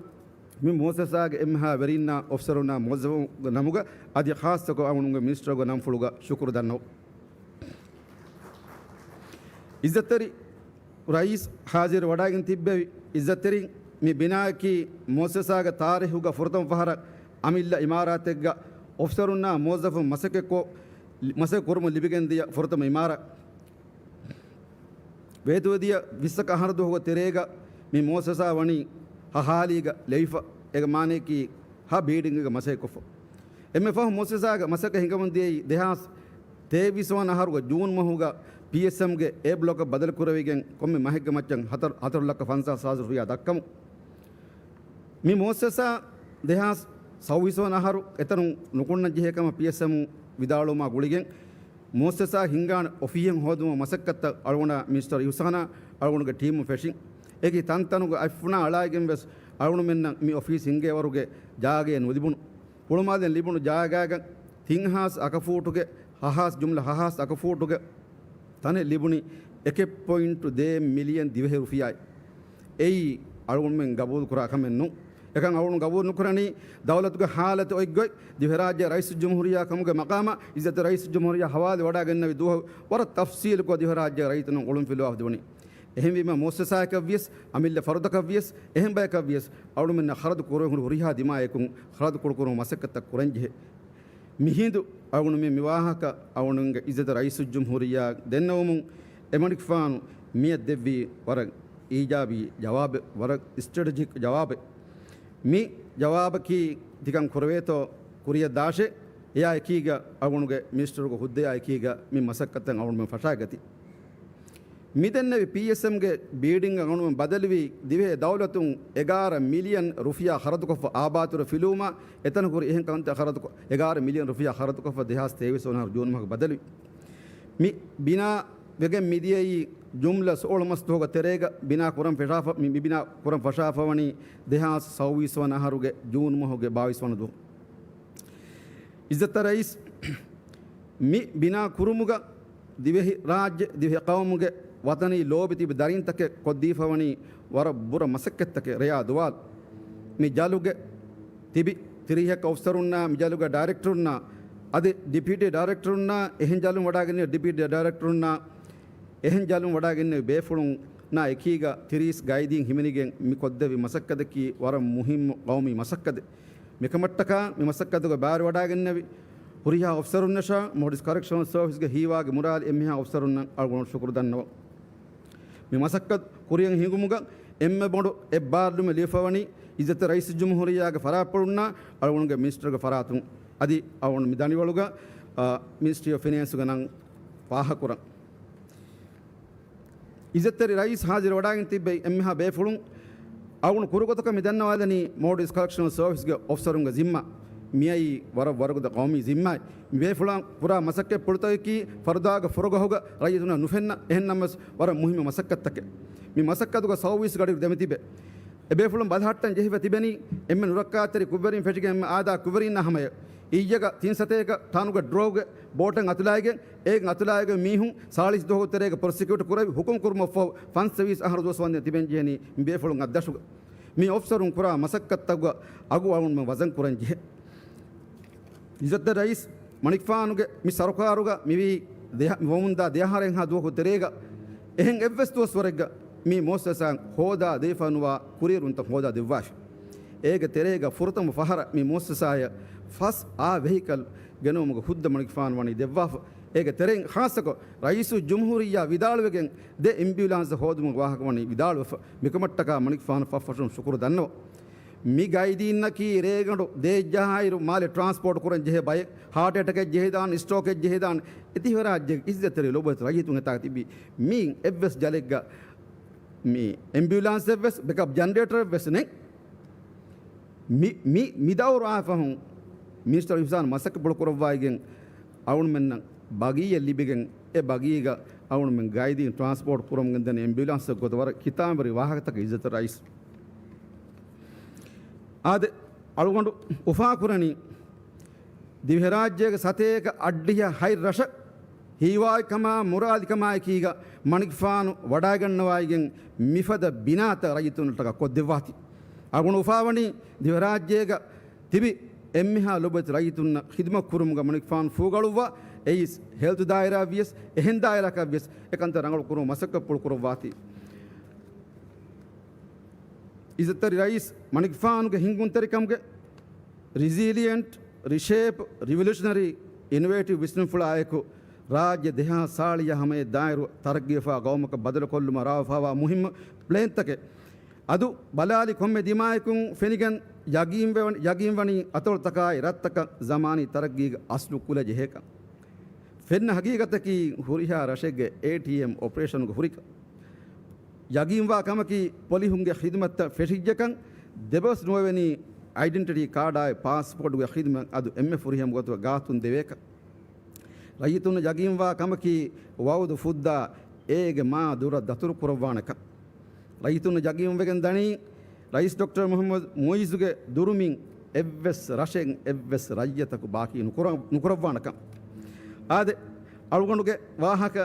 މި މުއައްސަސާގެ އެންމެހާ ވެރިންނާ، އޮފިސަރުންނާ، މުވައްޒަފުންގެ ނަމުގަ އަދި ޚާއްޞަކޮށް އަޅުގަނޑުގެ މިނިސްޓަރުގެ ނަންފުޅުގަ ޝުކުރު ދަންނަވަން. އިއްޒަތްތެރި ރައީސް ހާޒިރު ވަޑައިގެން ތިއްބެވި އިއްޒަތްތެރިން، މި ބިނާއަކީ މުއައްސަސާގެ ތާރީހުގަ ފުރަތަމަ ފަހަރަށް އަމިއްލަ އިމާރާތެއްގަ އޮފިސަރުންނާ މުވައްޒަފުން މަސައްކަތްކޮށް، މަސައްކަތް ކުރުމަށް ލިބިގެންދިޔަ ފުރަތަމަ އިމާރާތް. ވޭތުވެދިޔަ ވިއްސަކަ އަހަރު ދުވަހުގެ ތެރޭގަ މި މުއައްސަސާ ވަނީ ހަ ހާލީގަ ލެވިފަ. އޭގެ މާނައަކީ ހަ ބިލްޑިންގެއްގަ މަސައްކަތްކޮށްފަ. އެންމެ ފަހު މުއައްސަސާގެ މަސައްކަތް ހިނގަމުންދިޔައީ ދެހާސް ތޭވީސް ވަނަ އަހަރުގެ ޖޫން މަހުގަ ޕީއެސްއެމްގެ އޭ ބްލޮކަށް ބަދަލުކުރެވިގެން ކޮންމެ މަހެއްގެ މައްޗަށް ހަތަރު، ހަތަރު ލައްކަ ފަންސާސް ހާސް ރުފިޔާ ދައްކަމުން. މި މުއައްސަސާ ދެހާސް ސައުވީސް ވަނަ އަހަރު އެތަނުން ނުކުންނަން ޖެހޭ ކަމަށް ޕީއެސްއެމް ވިދާޅުވުމާ ގުޅިގެން، މުއައްސަސާ ހިންގާނެ އޮފީހެއް ހޯދުމަށް މަސައްކަތަށް އަޅުގަނޑާ މިނިސްޓަރ އިހުސާނާ އަޅުގަނޑުގެ ޓީމު ފެށިން. އެކި ތަންތަނުގެ އަތްފުނާ އަޅާއިގެން ވެސް އަޅުގަނޑުމެންނަށް މި އޮފީސް ހިންގޭވަރުގެ ޖާގައެއް ނުލިބުނު. ކުޅުމާލެން ލިބުނު ޖާގާގަ ތިން ހާސް އަކަފޫޓުގެ، ހަ ހާސް ޖުމްލަ ހަ ހާސް އަކަފޫޓުގެ ތަނެއް ލިބުނީ އެކެއް ޕޮއިންޓު ދޭއް މިލިއަން ދިވެހި ރުފިޔާއެއް. އެއީ އަޅުގަނޑުމެން ގަބޫލުކުރާ ކަމެއް ނޫން. އެކަން އަޅުގަނޑު ގަބޫލު ނުކުރަނީ، ދައުލަތުގެ ހާލަތު އޮތްގޮތް، ދިވެހިރާއްޖޭ ރައީސުލްޖުމްހޫރިއްޔާ ކަމުގެ މަޤާމަށް އިއްޒަތްތެރި ރައީސުލްޖުމްހޫރިއްޔާ ހަވާލުވެވަޑައިގެންނެވި ދުވަހު ވަރަށް ތަފްސީލުކޮށް ދިވެހިރާއްޖޭގެ ރައްޔިތުންނަށް އޮޅުންފިލުވާފަ ދެވުނީ. އެހެންވީމަ މުއައްސަސާއަކަށްވިޔަސް، އަމިއްލަ ފަރުދަކަށްވިޔަސް، އެހެން ބަޔަކަށްވިޔަސް އަޅުގަނޑުމެންނަށް ޚަރަދު ކުރެވޭ ހުރި ހުރިހާ ދިމާޔަކުން ޚަރަދު ކުޑަކުރުމަށް މަސައްކަތްތައް ކުރަންޖެހޭ. މިހިނދު އަޅުގަނޑުމެން މި ވާހަކަ އަޅުގަނޑުގެ އިއްޒަތް ރައީސުލްޖުމްހޫރިއްޔާ ދެންނެވުމުން އެމަނިކުފާނު މިއަށް ދެއްވީ ވަރަށް އީޖާބީ ޖަވާބެއް، ވަރަށް ސްޓްރެޓެޖިކް ޖަވާބެއް. މި ޖަވާބަކީ ތިކަން ކުރެވޭތޯ ކުރިޔަށް ދާށޭ. އެއާ އެކީގަ އަޅުގަނޑުގެ މިނިސްޓަރުގެ ހުއްދަޔާ އެކީގަ މި މަސައްކަތަށް އަޅުގަނޑުމެން ފަށާގަތީ. މިދެންނެވި ޕީއެސްއެމްގެ ބިލްޑިންގ އަޅުގަނޑުމެން ބަދަލުވީ ދިވެހި ދައުލަތުން އެގާރަ މިލިއަން ރުފިޔާ ޚަރަދުކޮށްފަ އާބާތުރަ ފިލުވުމަށް އެތަނަކުރި އެހެން ކަންތައް ޚަރަދުކޮށް، އެގާރަ މިލިއަން ރުފިޔާ ޚަރަދުކޮށްފަ ދެހާސް ތޭވީސް ވަނަ އަހަރު ޖޫން މަހުގަ ބަދަލުވި. މި ބިނާ ވެގެން މިދިޔައީ ޖުމްލަ ސޯޅަ މަސް ދުވަހުގެ ތެރޭގަ ބިނާ ކުރަން ފެށާފަ، މި، މި ބިނާ ކުރަން ފަށާފަ ވަނީ ދެހާސް ސައުވީސް ވަނަ އަހަރުގެ ޖޫން މަހުގެ ބާވީސް ވަނަ ދުވަހު. އިއްޒަތްތެރި ރައީސް، މި ބިނާ ކުރުމުގަ ދިވެހި ރާއްޖެ، ދިވެހި ޤައުމުގެ ވަޠަނީ ލޯބި ތިބި ދަރިންތަކެއް ކޮށްދީފަވަނީ ވަރަށް ބުރަ މަސައްކަތްތަކެއް، ރެޔާ ދުވާލު. މި ޖަލުގެ ތިބި ތިރީހަކަށް އޮފިސަރުންނާ، މި ޖަލުގެ ޑައިރެކްޓަރުންނާ، އަދި ޑިޕިއުޓީ ޑައިރެކްޓަރުންނާ، އެހެން ޖަލުން ވަޑައިގެން ޑިޕިއުޓީ ޑައިރެކްޓަރުންނާ، އެހެން ޖަލުން ވަޑައިގެންނެވި ބޭފުޅުންނާ އެކީގަ ތިރީސް ގައިދީން ހިމެނިގެން މި ކޮށްދެއްވި މަސައްކަތަކީ ވަރަށް މުހިއްމު ޤައުމީ މަސައްކަތެއް. މިކަމަށްޓަކާ މި މަސައްކަތުގަ ބައިވެރިވަޑައިގެންނެވި ހުރިހާ އޮފިސަރުންނަށާ، މޯލްޑިވްސް ކަރެކްޝަނަލް ސަރވިސްގެ ހީވާގި މުރާލި އެންމެހާ އޮފިސަރުންނަށް އަޅުގަނޑު ޝުކުރު ދަންނަވަން. މި މަސައްކަތް ކުރިއަށް ހިނގުމުގަ އެންމެ ބޮޑު އެއްބާރުލުމެއް ލިބިފަވަނީ އިއްޒަތް ރައީސުލްޖުމްހޫރިއްޔާގެ ފަރާތްޕުޅުންނާ އަޅުގަނޑުގެ މިނިސްޓަރުގެ ފަރާތުން. އަދި އަޅުގަނޑު މި ދަނިވަޅުގަ، އާ، މިނިސްޓްރީ އޮފް ފިނޭންސުގެ ނަން ފާހަގަކުރަން. އިއްޒަތްތެރި ރައީސް ހާޒިރު ވަޑައިގެން ތިއްބެވި އެންމެހާ ބޭފުޅުން، އަޅުގަނޑު ކުރުގޮތަކަށް މި ދަންނަވާލަނީ މޯލްޑިވްސް ކަރެކްޝަނަލް ސަރވިސްގެ އޮފިސަރުންގެ ޒިންމާ. މިއައީ ވަރަށް ވަރުގަދަ ޤައުމީ ޒިންމާއެއް. މި ބޭފުޅުން ކުރާ މަސައްކަތްޕުޅުތަކަކީ ފަރުދާގެ ފުރަގަހުގަ ރައްޔިތުންނަށް ނުފެންނަ، އެހެންނަމަވެސް ވަރަށް މުހިއްމު މަސައްކަތްތަކެއް. މި މަސައްކަތުގަ ސައުވީސް ގަޑިއިރު ދެމިތިބެ. އެބޭފުޅުން ބަލަހައްޓަން ޖެހިފަ ތިބެނީ އެންމެ ނުރައްކާތެރި ކުށްވެރިން ފެށިގެން އެންމެ އާދާ ކުށްވެރީންނާ ހަމަޔަށް. އިއްޔެގަ ތިން ސަތޭކަ ޓަނުގެ ޑްރަގް ބޯޓެއް އަތުލާއިގެން، އޭގެ އަތުލާއިގެން މީހުން ސާޅީސް ދުވަހު ތެރޭގަ ޕްރޮސިކިއުޓް ކުރެވި ހުކުމް ކުރުމަށްފަހު ފަންސަވީސް އަހަރު ދުވަސް ވަންދެން ތިބެން ޖެހެނީ މި ބޭފުޅުން އަށްދަށުގަ. މި އޮފިސަރުން ކުރާ މަސައްކަތްތަކުގަ އަގު އަޅުގަނޑުމެން ވަޒަން ކުރަން ޖެހޭ. އިއްޒަތްތެރި ރައީސް މަނިކުފާނުގެ މި ސަރުކާރުގަ މިވީ ދެހަ-، ވަމުންދާ ދެއަހަރެއްހާ ދުވަހު ތެރޭގަ އެހެން އެއްވެސް ދުވަސްވަރެއްގަ މި މުއައްސަސާ ހޯދާ ދެވިފަ ނުވާ ކުރިއެރުންތައް ހޯދާ ދެއްވާފި. އޭގެ ތެރޭގަ ފުރަތަމަ ފަހަރަށް މި މުއައްސަސާޔަށް ފަސް އާ ވެހިކަލް ގެނައުމުގެ ހުއްދަ މަނިކުފާނު ވަނީ ދެއްވާފަ. އޭގެ ތެރެއިން ޚާއްޞަކޮށް ރައީސުލްޖުމްހޫރިއްޔާ ވިދާޅުވެގެން ދެ އެމްބިއުލާންސް ހޯދުމުގެ ވާހަކަ ވަނީ ވިދާޅުވެފަ. މިކަމަށްޓަކާ މަނިކުފާނު ފަށްފަށުން ޝުކުރު ދަންނަވަން. މި ގައިދީންނަކީ ރޭގަނޑު ދޭއްޖަހާއިރު މާލެ ޓްރާންސްޕޯޓް ކުރަން ޖެހޭ ބައެއް. ހާޓް އެޓެކެއް ޖެހިދާނެ، ސްޓްރޯކެއް ޖެހިދާނެ. އެތި ހިފަރާއްޖޭގެ އިއްޒަތްތެރި ލޮބުވެތި ރައްޔިތުން އެތާ ތިބި މީން އެއްވެސް ޖަލެއްގަ މި އެމްބިއުލާންސެއްވެސް، ބެކަޕް ޖަނަރޭޓަރެއްވެސް ނެތް. މި، މި، މި ދައުރާ ފަހުން މިނިސްޓަރ އިހުސާން މަސައްކަތްޕުޅު ކުރައްވައިގެން އަޅުގަނޑުމެންނަށް ބަގީއެއް ލިބިގެން، އެ ބަގީގަ އަޅުގަނޑުމެން ގައިދީން ޓްރާންސްޕޯޓް ކުރަމުން ގެންދަނީ އެމްބިއުލާންސް ގޮތަށް ވަރަށް ކިތާންވެރި ވާހަކަތަކެއް އިއްޒަތް ރައީސް. އާދެ، އަޅުގަނޑު އުފާކުރަނީ ދިވެހިރާއްޖޭގެ ސަތޭކަ އަށްޑިހަ ހަތް ރަށަށް ހީވާއި ކަމާ މުރާލި ކަމާއެކީގަ މަނިކުފާނު ވަޑައިގަންނަވައިގެން މިފަދަ ބިނާތައް ރައްޔިތުންނަށްޓަކާ ކޮށްދެއްވާތީ. އަޅުގަނޑު އުފާވަނީ ދިވެހިރާއްޖޭގަ ތިބި އެންމެހާ ލޮބުވެތި ރައްޔިތުންނަށް ޚިދުމަތް ކުރުމުގަ މަނިކުފާނު ފޫގަޅުއްވާ އެއީސް ހެލްތު ދާއިރާ ވިޔަސް، އެހެން ދާއިރާކަށް ވިޔަސް އެކަންތައް ރަނގަޅު ކުރުމަށް މަސައްކަތްޕުޅު ކުރައްވާތީ. އިއްޒަތްތެރި ރައީސް މަނިކުފާނުގެ ހިންގުންތެރިކަމުގެ ރިޒިލިއެންޓް، ރިޝޭޕް، ރިވޮލޫޝަނަރީ، އިނޮވޭޓިވް ވިސްނުންފުޅާއެކު، ރާއްޖެ ދެހާސް ސާޅީއާ ހަމަޔަށް ދާއިރު ތަރައްގީވެފާ ގައުމަކަށް ބަދަލުކޮށްލުމަށް ރާވެފާވާ މުހިއްމު ޕްލޭންތަކެއް. އަދު ބަލާލި ކޮންމެ ދިމާޔަކުން ފެނިގެން ޔަގީންވެ-، ޔަގީންވަނީ އަތޮޅުތަކާއި ރަށްތަކަށް ޒަމާނީ ތަރައްގީގެ އަސްލު ކުލަ ޖެހޭކަން. ފެންނަ ހަގީގަތަކީ ހުރިހާ ރަށެއްގެ އޭޓީއެމް އޮޕަރޭޝަނުގެ ހުރިކަން. ޔަގީންވާ ކަމަކީ ޕޮލިހުންގެ ޚިދުމަތްތައް ފެށިއްޖެކަން، ދެބަސް ނުވެވެނީ އައިޑެންޓިޓީ ކާޑާއި ޕާސްޕޯޓުގެ ޚިދުމަތް އަދު އެންމެ ފުރިހަމަ ގޮތުގަ ގާތުން ދެވޭކަން. ރައްޔިތުންނަށް ޔަގީންވާ ކަމަކީ ވައުދު ފުއްދާ އޭގެ މާ ދުރަށް ދަތުރު ކުރައްވާނެކަން. ރައްޔިތުންނަށް ޔަގީންވެގެން ދަނީ، ރައީސް ޑޮކްޓަރ މުޙައްމަދު މުޢިއްޒުގެ ދުރުމިން އެއްވެސް ރަށެއް އެއްވެސް ރައްޔިތަކު ބާކީ ނުކުރަ-، ނުކުރައްވާނެކަން. އާދެ، އަޅުގަނޑުގެ ވާހަކަ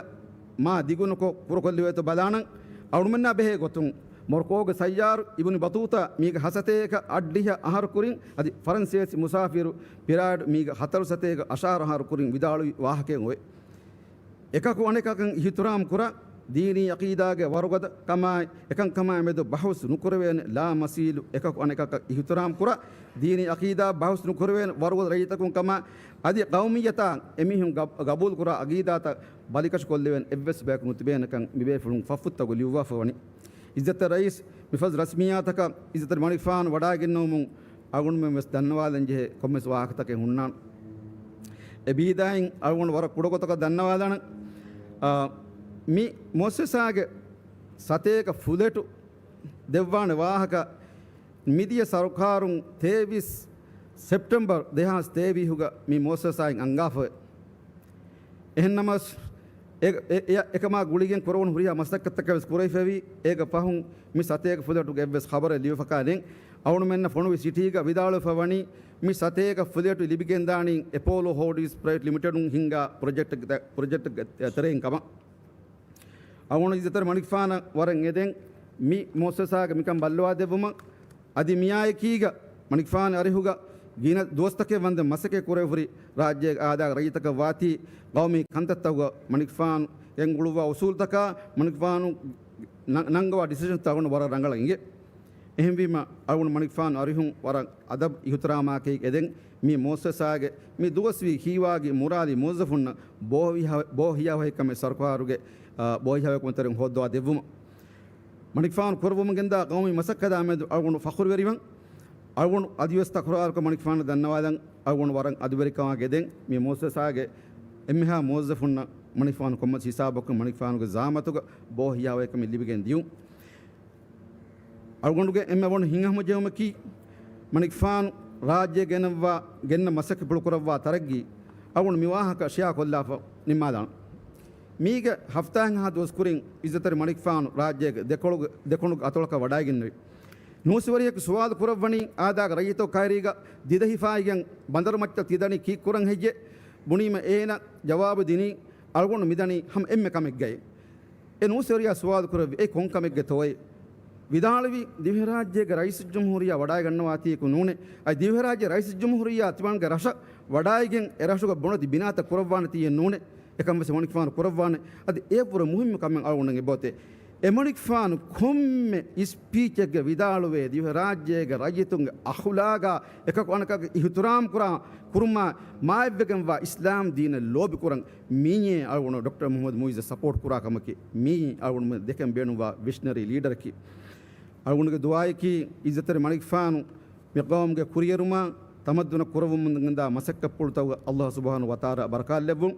މާ ދިގުނުކޮށް ކުރުކޮށްލެވޭތޯ ބަލާނަން. އަޅުމެންނާ ބެހޭ ގޮތުން، މޮރޮކޯގެ ސައްޔާރު އިބުނު ބަތޫތާ މީގެ ހަ ސަތޭކަ އަށްޑިހަ އަހަރު ކުރިން، އަދި ފަރަންސޭސި މުސާފިރު ޕިރާޑް މީގެ ހަތަރު ސަތޭކަ އަށާރަ އަހަރު ކުރިން ވިދާޅުވި ވާހަކައެއް އޮވޭ. އެކަކު އަނެކަކަށް އިހުތިރާމް ކުރާ، ދީނީ އަޤީދާގެ ވަރުގަދަ ކަމާއި، އެކަންކަމާއި މެދު ބަހުސް ނުކުރެވޭނެ، ލާމަސީލު އެކަކު އަނެކަކަށް އިހުތިރާމް ކުރާ، ދީނީ އަޤީދާ ބަހުސް ނުކުރެވޭނެ ވަރުގަދަ ރައްޔިތަކުން ކަމާ، އަދި ޤައުމިއްޔަތާ އެމީހުން ގަ-، ގަބޫލު ކުރާ އަޤީދާތައް ބަލިކަށިކޮށްލެވޭނެ އެއްވެސް ބަޔަކު ނުތިބޭނެކަން މިބޭފުޅުން ފަށްފުށްތަކު ލިޔުއްވާފަ ވަނީ. އިއްޒަތްތެރި ރައީސް މިފަދަ ރަސްމިއްޔާތަކަށް އިއްޒަތްތެރި މަނިކުފާނު ވަޑައިގެންނެވުމުން އަޅުގަނޑުމެން ވެސް ދަންނަވާލަން ޖެހޭ ކޮންމެސް ވާހަކަތަކެއް ހުންނާނެ. އެ ބީދާއިން އަޅުގަނޑު ވަރަށް ކުޑަގޮތަކަށް ދަންނަވާލާނަން. އާ، މި މުއައްސަސާގެ ސަތޭކަ ފުލެޓު ދެއްވާނެ ވާހަކަ މިދިޔަ ސަރުކާރުން ތޭވީސް ސެޕްޓެމްބަރު ދެހާސް ތޭވީހުގަ މި މުއައްސަސާއިން އަންގާފަވޭ. އެހެންނަމަވެސް، އެ-، އެ-، އެ-، އެކަމާ ގުޅިގެން ކުރެވުނު ހުރިހާ މަސައްކަތްތަކެއް ވެސް ކުރެވިފައިވީ. އޭގެ ފަހުން މި ސަތޭކަ ފުލެޓުގެ އެއްވެސް ޚަބަރެއް ލިޔެފަކާ ނެތް. އަޅުމެންނަށް ފޮނުވި ސިޓީގަ ވިދާޅުވެފަ ވަނީ، މި ސަތޭކަ ފުލެޓު ލިބިގެންދާނީ އެޕޯލޯ ހޯލްޑިންގސް ޕްރައިވެޓް ލިމިޓެޑުން ހިންގާ ޕްރޮޖެކްޓް، ޕްރޮޖެކްޓްގެ ތެރެއިން ކަމަށް. އަޅުގަނޑު އިއްޒަތްތެރި މަނިކުފާނަށް ވަރަށް އެދެން މި މުއައްސަސާގެ މިކަން ބައްލަވާ ދެއްވުމަށް. އަދި މިއާއެކީގަ މަނިކުފާނު އަރިހުގަ ގިނަ ދުވަސްތަކެއް ވަންދެން މަސައްކަތް ކުރެވިފަ ހުރި ރާއްޖޭގެ އާދާގެ ރައްޔިތަކަށް ވާތީ ގައުމީ ކަންތައްތަކުގަ މަނިކުފާނު ގެންގުޅުއްވާ އުސޫލުތަކާ މަނިކުފާނު ނަ-، ނަންގަވާ ޑިސިޝަންތައް އަޅުގަނޑު ވަރަށް ރަނގަޅަށް އިނގޭ. އެހެންވީމަ، އަޅުގަނޑު މަނިކުފާނު އަރިހުން ވަރަށް އަދަބު އިހުތިރާމާކީ އެދެން މި މުއައްސަސާގެ މި ދުވަސްވީ ހީވާގި މުރާލި މުވައްޒަފުންނަށް ބޯ ހިޔާ-، ބޯ ހިޔާވަހިކަމެއް ސަރުކާރުގެ، އާ، ބޯ ހިޔާވަހިކަމުގެ ތެރެއިން ހޯއްދަވާ ދެއްވުމަށް. މަނިކުފާނު ކުރައްވަމުން ގެންދާ ޤައުމީ މަސައްކަތާ މެދު އަޅުގަނޑު ފަޚުރުވެރިވަން. އަޅުގަނޑު އަދިވެސް ތަކުރާރުކޮށް މަނިކުފާނަށް ދަންނަވާލަން، އަޅުގަނޑު ވަރަށް އަދުވެރިކަމާ ގެދެން މި މުއައްސަސާގެ އެންމެހާ މުވައްޒަފުންނަށް މަނިކުފާނު ކޮންމެސް ހިސާބަކުން މަނިކުފާނުގެ ޒައާމަތުގަ ބޯ ހިޔާވަހިކަމެއް ލިބިގެން ދިޔުން. އަޅުގަނޑުގެ އެންމެ ބޮޑު ހިތްހަމަޖެހުމަކީ، މަނިކުފާނު ރާއްޖެ ގެނައްވާ، ގެންނަ މަސައްކަތްޕުޅު ކުރައްވާ ތަރައްގީ އަޅުގަނޑު މި ވާހަކަ ޝެއާ ކޮށްލާފަ ނިންމާލާނަން. މީގެ ހަފްތާއެއްހާ ދުވަސް ކުރިން އިއްޒަތްތެރި މަނިކުފާނު ރާއްޖޭގެ ދެކޮޅުގެ، ދެކޮޅުގެ އަތޮޅަކަށް ވަޑައިގެންނެވި. ނޫސްވެރިޔަކު ސުވާލު ކުރައްވަނީ އާދާގެ ރައްޔިތު ކައިރީގަ ދިދަހިފާއިގެން ބަނދަރު މައްޗަށް ތިދަނީ ކީއްކުރަން ހެއްޔޭ؟ ބުނީމަ އޭނަ ޖަވާބު ދިނީ، އަޅުގަނޑު މިދަނީ ހަމަ އެންމެ ކަމެއްގައި. އެ ނޫސްވެރިޔާ ސުވާލު ކުރެއްވި، އެ ކޮން ކަމެއްގެތޯއޭ؟ ވިދާޅުވީ، ދިވެހިރާއްޖޭގެ ރައީސުލްޖުމްހޫރިއްޔާ ވަޑައިގަންނަވާތީއެކު ނޫނޭ. އަދި ދިވެހިރާއްޖޭ ރައީސުލްޖުމްހޫރިއްޔާ ތިމާގެ ރަށަށް ވަޑައިގެން އެ ރަށުގެ ބޮނެތި ބިނާތައް ކުރައްވާނެތީއެއް ނޫނޭ. އެކަން ވެސް މަނިކުފާނު ކުރައްވާނެ. އަދި އެއަށްވުރެ މުހިއްމު ކަމެއް އަޅުގަނޑަށް އެބައޮތޭ. އެމަނިކުފާނު ކޮންމެ ސްޕީޗެއްގަ ވިދާޅުވޭ، ދިވެހިރާއްޖޭގެ ރައްޔިތުންގެ އަޚުލާގާ އެކަކު އަނެކަކަށް އިހުތިރާމް ކުރާ، ކުރުމާ މާތްވެގެންވާ އިސްލާމް ދީނަށް ލޯބިކުރަން. މިއީ އަޅުގަނޑު ޑޮކްޓަރ މުޙައްމަދު މުޢިއްޒަށް ސަޕޯޓް ކުރާ ކަމަކީ. މިއީ އަޅުގަނޑު ދެކެން ބޭނުންވާ ވިޝަނަރީ ލީޑަރަކީ. އަޅުގަނޑުގެ ދުޢާއަކީ އިއްޒަތްތެރި މަނިކުފާނު މި ޤައުމުގެ ކުރިއެރުމާ ތަމައްދުނަށް ކުރައްވަމުން ގެންދާ މަސައްކަތްޕުޅުތަކުގަ އައްލާހު ސުބްޙާނަހޫ ވަތަޢާލާ ބަރަކާތްލެއްވުން.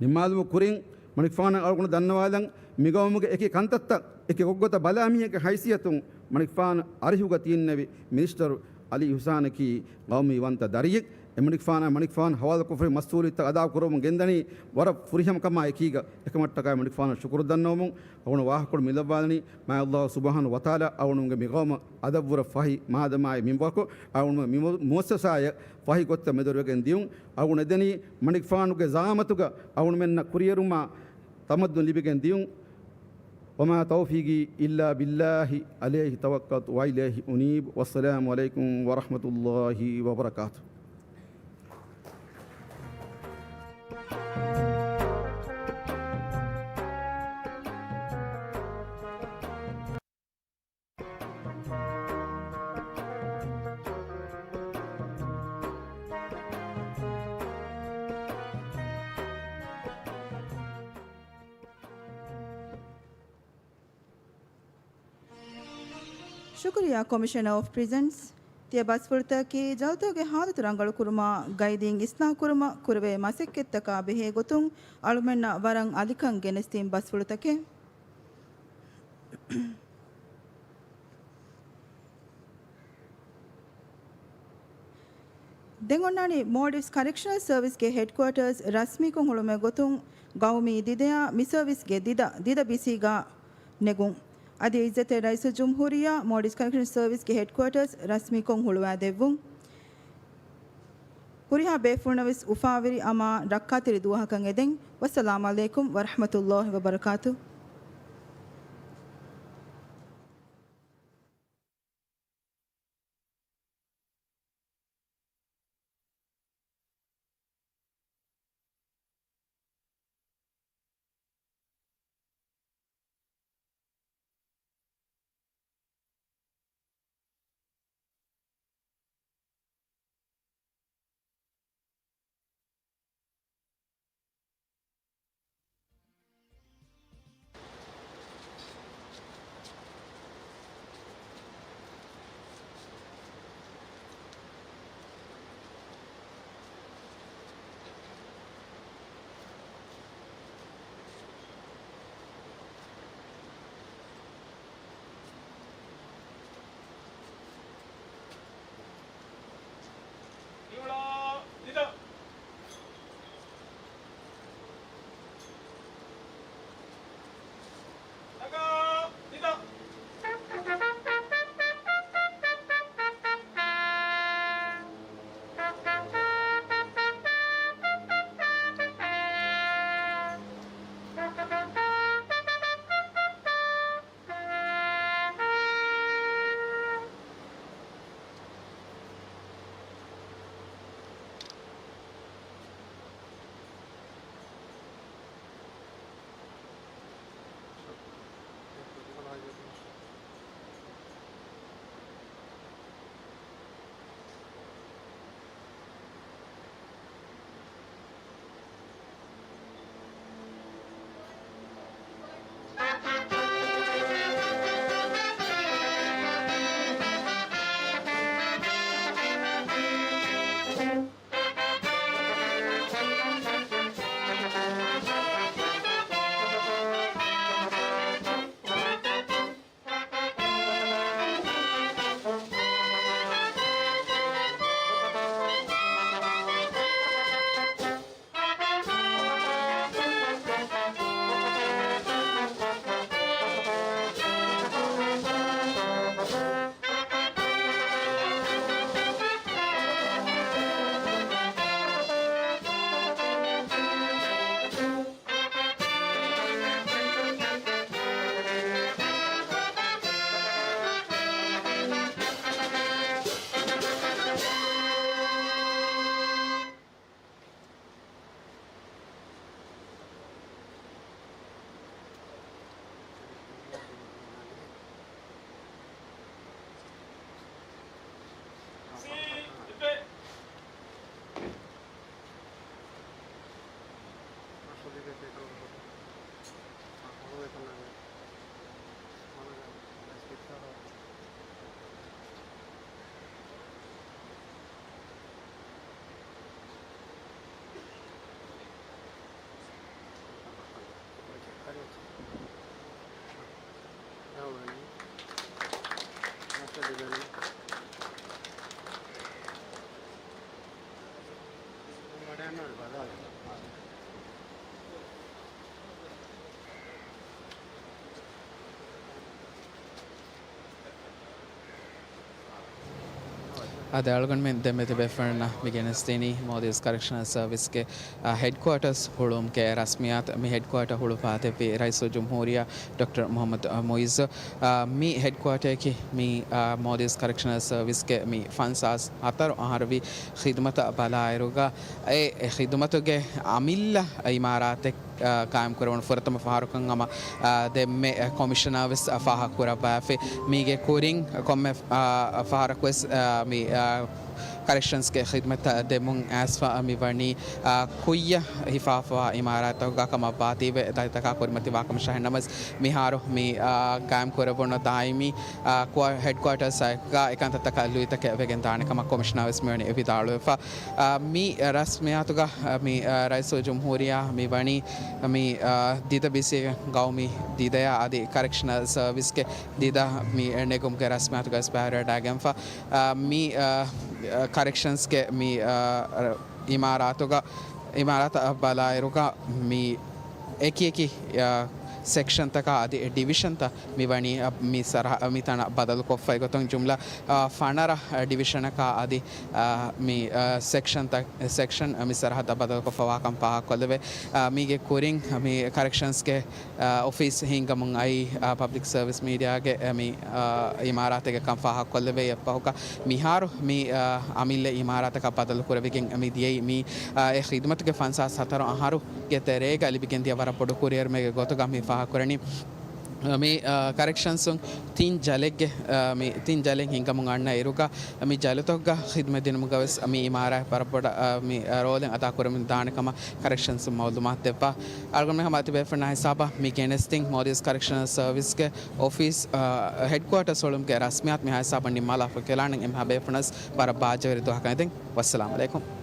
ނިންމާލުމުގެ ކުރިން މަނިކުފާނަށް އަޅުގަނޑު ދަންނަވާލަން، މިގައުމުގެ އެކި ކަންތައްތައް އެކި ގޮތްގޮތަށް ބަލާ މީހެއްގެ ހައިސިއްޔަތުން މަނިކުފާނު އަރިހުގަ ތިއިންނެވި މިނިސްޓަރު އަލީ އިޙުސާނަކީ ގައުމީ ވަންތަ ދަރިއެއް. އެ މަނިކުފާނާ މަނިކުފާނު ހަވާލުކޮށްފައި މަސްއޫލިއްޔަތު އަދާ ކުރަމުން ގެންދަނީ ވަރަށް ފުރިހަމަ ކަމާ އެކީގަ. އެކަމަށްޓަކާ މަނިކުފާނަށް ޝުކުރު ދަންނަވަމުން އަޅުގަނޑު ވާހަކަކޮޅު މިލައްވާލަނީ، މާތް އައްލާހު ސުބްޙާނަހޫ ވަތަޢާލާ އަޅުގަނޑުގެ މިގައުމަށް އަދަށްވުރެ ފަހި މާދަމާއި މިންވަރަކު އަޅުގަނޑު މި މު-، މުއައްސަސާއަށް ފަހި ގޮތްތައް މެދުވެރިވެގެން ދިޔުން. އަޅުގަނޑު އެދެނީ މަނިކުފާނުގެ ޒަޢާމަތުގަ އަޅުގަނޑުމެންނަށް ކުރިއެރުމާ ތަމައްދުން ލިބިގެން ދިޔުން. وما توفيقي إلا بالله عليه توكلت وإليه أنيب. والسلام عليكم ورحمة الله وبركاته. ޝުކުރިއްޔާ، ކޮމިޝަނަރ އޮފް ޕްރިޒަންސް. ތިޔަ ބަސްފުޅުތަކަކީ ޖަލްތަކުގެ ހާލަތު ރަނގަޅުކުރުމާ، ގައިދީން އިސްލާހުކުރުމަށް ކުރެވޭ މަސައްކަތްތަކާ ބެހޭ ގޮތުން އަޅުމެންނަށް ވަރަށް އަލިކަން ގެނެސްދިން ބަސްފުޅުތަކެއް. ދެން އޮންނާނީ މޯލްޑިވްސް ކަރެކްޝަނަލް ސަރވިސްގެ ހެޑްކުއާޓާސް ރަސްމީކޮށް ހުޅުމުގެ ގޮތުން ގައުމީ ދިދަޔާ މި ސަރވިސްގެ ދިދަ، ދިދަ ބިސީގަ ނެގުން. އަދި އިއްޒަތްތެރި ރައީސުލްޖުމްހޫރިއްޔާ މޯލްޑިވްސް ކަރެކްޝަނަލް ސަރވިސްގެ ހެޑްކުއާޓާސް ރަސްމީކޮށް ހުޅުވާދެއްވުން. ހުރިހާ ބޭފުޅުންނަށް ވެސް އުފާވެރި އަމާން ރައްކާތެރި ދުވަހަކަށް އެދެން. ވައްސަލާމް ޢަލައިކުމް ވަރަޙްމަތުﷲި ވަބަރަކާތުހު. ކިއުޅާ ދިދަ. ނަގާ ދިދަ. އާދެ، އަޅުގަނޑުމެން ދެންމެ ތިބޭފުޅުންނަށް މި ގެނެސްދިނީ މޯލްޑިވްސް ކަރެކްޝަނަލް ސަރވިސްގެ، އާ، ހެޑްކުއާޓާސް ހުޅުވުމުގެ ރަސްމިއްޔާތު. މި ހެޑްކުއާޓާ ހުޅުވާދެއްވީ ރައީސުލްޖުމްހޫރިއްޔާ ޑޮކްޓަރ މުޙައްމަދު މުޢިއްޒު. އާ، މި ހެޑްކުއާޓާއަކީ މި، އާ، މޯލްޑިވްސް ކަރެކްޝަނަލް ސަރވިސްގެ މި ފަންސާސް ހަތަރު އަހަރުވީ ޚިދުމަތަށް ބަލާއިރުގަ، އެ ޚިދުމަތުގެ އަމިއްލަ އިމާރާތެއް، އާ، ޤާއިމްކުރެވުނު ފުރަތަމަ ފަހަރަކަށް ހަމަ، އާ، ދެންމެ ކޮމިޝަނަރ ވެސް ފާހަގަކުރައްވާފި. މީގެ ކުރިން ކޮންމެ، އާ، ފަހަރަކުވެސް، އާ، މި، އާ، ކަރެކްޝަންސްގެ ޚިދްމަތްތައް ދެމުން އައިސްފަ މި ވަނީ، އާ، ކުއްޔަށް ހިފާފަވާ އިމާރާތްތަކުގަ ކަމަށް ވާތީވެ ދަތިތަކާ ކުރިމަތިވާކަމަށާ ހިންނަމަސް މިހާރު މި، އާ، ގާއިމް ކުރެވުނު ދާއިމީ، އާ، ކުއ-، ހެޑްކުއާޓާސްއާއެކުގަ އެކަންތައްތަކަށް ލުއިތަކެއް ވެގެން ދާނެ ކަމަށް ކޮމިޝަނާ ވެސް މިވަނީ ވިދާޅުވެފަ. އާ، މި ރަސްމިއްޔާތުގަ، އާ، މި، އާ، ރައީސުލްޖުމްހޫރިއްޔާ މި ވަނީ މި، އާ، ދިދަ ބީސީގެ ގައުމީ ދިދަޔާ އަދި ކަރެކްޝަނަލް ސަރވިސްގެ ދިދަ މި ނެގުމުގެ ރަސްމިއްޔާތުގަ ވެސް ބައިވެރިވެވަޑައިގެންފަ. އާ، މި، އާ، ކަރެކްޝަންސްގެ މި، އާ، އިމާރާތުގަ، އިމާރާތަށް ބަލާއިރުގަ މި އެކި އެކި، އާ، ސެކްޝަންތަކާ އަދި ޑިވިޝަންތައް މި ވަނީ، އާ، މި ސަރަހަ-، މި ތަނަށް ބަދަލުކޮށްފައި ގޮތުން ޖުމްލަ، އާ، ފަނަރަ ޑިވިޝަނަކާ އަދި، އާ، މި، އާ، ސެކްޝަންތައް، ސެކްޝަން މި ސަރަހައްދަށް ބަދަލުކޮށްފަވާކަން ފާހަގަކޮށްލެވޭ. އާ، މީގެ ކުރިން މި ކަރެކްޝަންސްގެ އާ، އޮފީސް ހިންގަމުން އައީ، އާ، ޕަބްލިކް ސަރވިސް މީޑިއާގެ، އެ، މި، އާ، އިމާރާތެއްގެ ކަން ފާހަގަކޮށްލެވޭ. އެއަށްފަހުގަ މިހާރު މި، އާ، އަމިއްލަ އިމާރާތަކަށް ބަދަލު ކުރެވިގެން މި ދިޔައީ މި، އާ، އެ ޚިދުމަތުގެ ފަންސާސް ހަތަރު އަހަރުގެ ތެރޭގަ ލިބިގެން ދިޔަ ވަރަށް ބޮޑު ކުރިއެރުމެއްގެ ގޮތުގަ މި ފާހަގަކުރަނީ. މި، އާ، ކަރެކްޝަންސުން ތިން ޖަލެއްގެ، އާ، މި ތިން ޖަލެއް ހިންގަމުން އަންނަ އިރުގަ މި ޖަލުތަކުގަ ޚިދުމަތް ދިނުމުގަ ވެސް މި އިމާރާތް ވަރަށް ބޮޑަށް، އާ، މި، އާ، ރޯލެއް އަދާ ކުރަމުން ދާނެ ކަމަށް ކަރެކްޝަންސުން މައުލޫމާތު ދެއްވާ. އަޅުގަނޑުމެން ހަމަ އަތި ބޭފުޅުންނާ ހިސާބަށް މި ގެނެސްދިން މޯލްޑިވްސް ކަރެކްޝަނަލް ސަރވިސްގެ އޮފީސް، އާ، ހެޑްކުއާޓާ ސޮޅުމުގެ ރަސްމިއްޔާތު މިހާ ހިސާބަށް ނިންމާލާފަ ކިޔާލާނަން. އެމް ހަ ބޭފުޅުންނަސް ވަރަށް ބާއްޖަވެރި ދުވަހަކަށް އެދެން. ވައްސަލާމް އަލައިކުމް.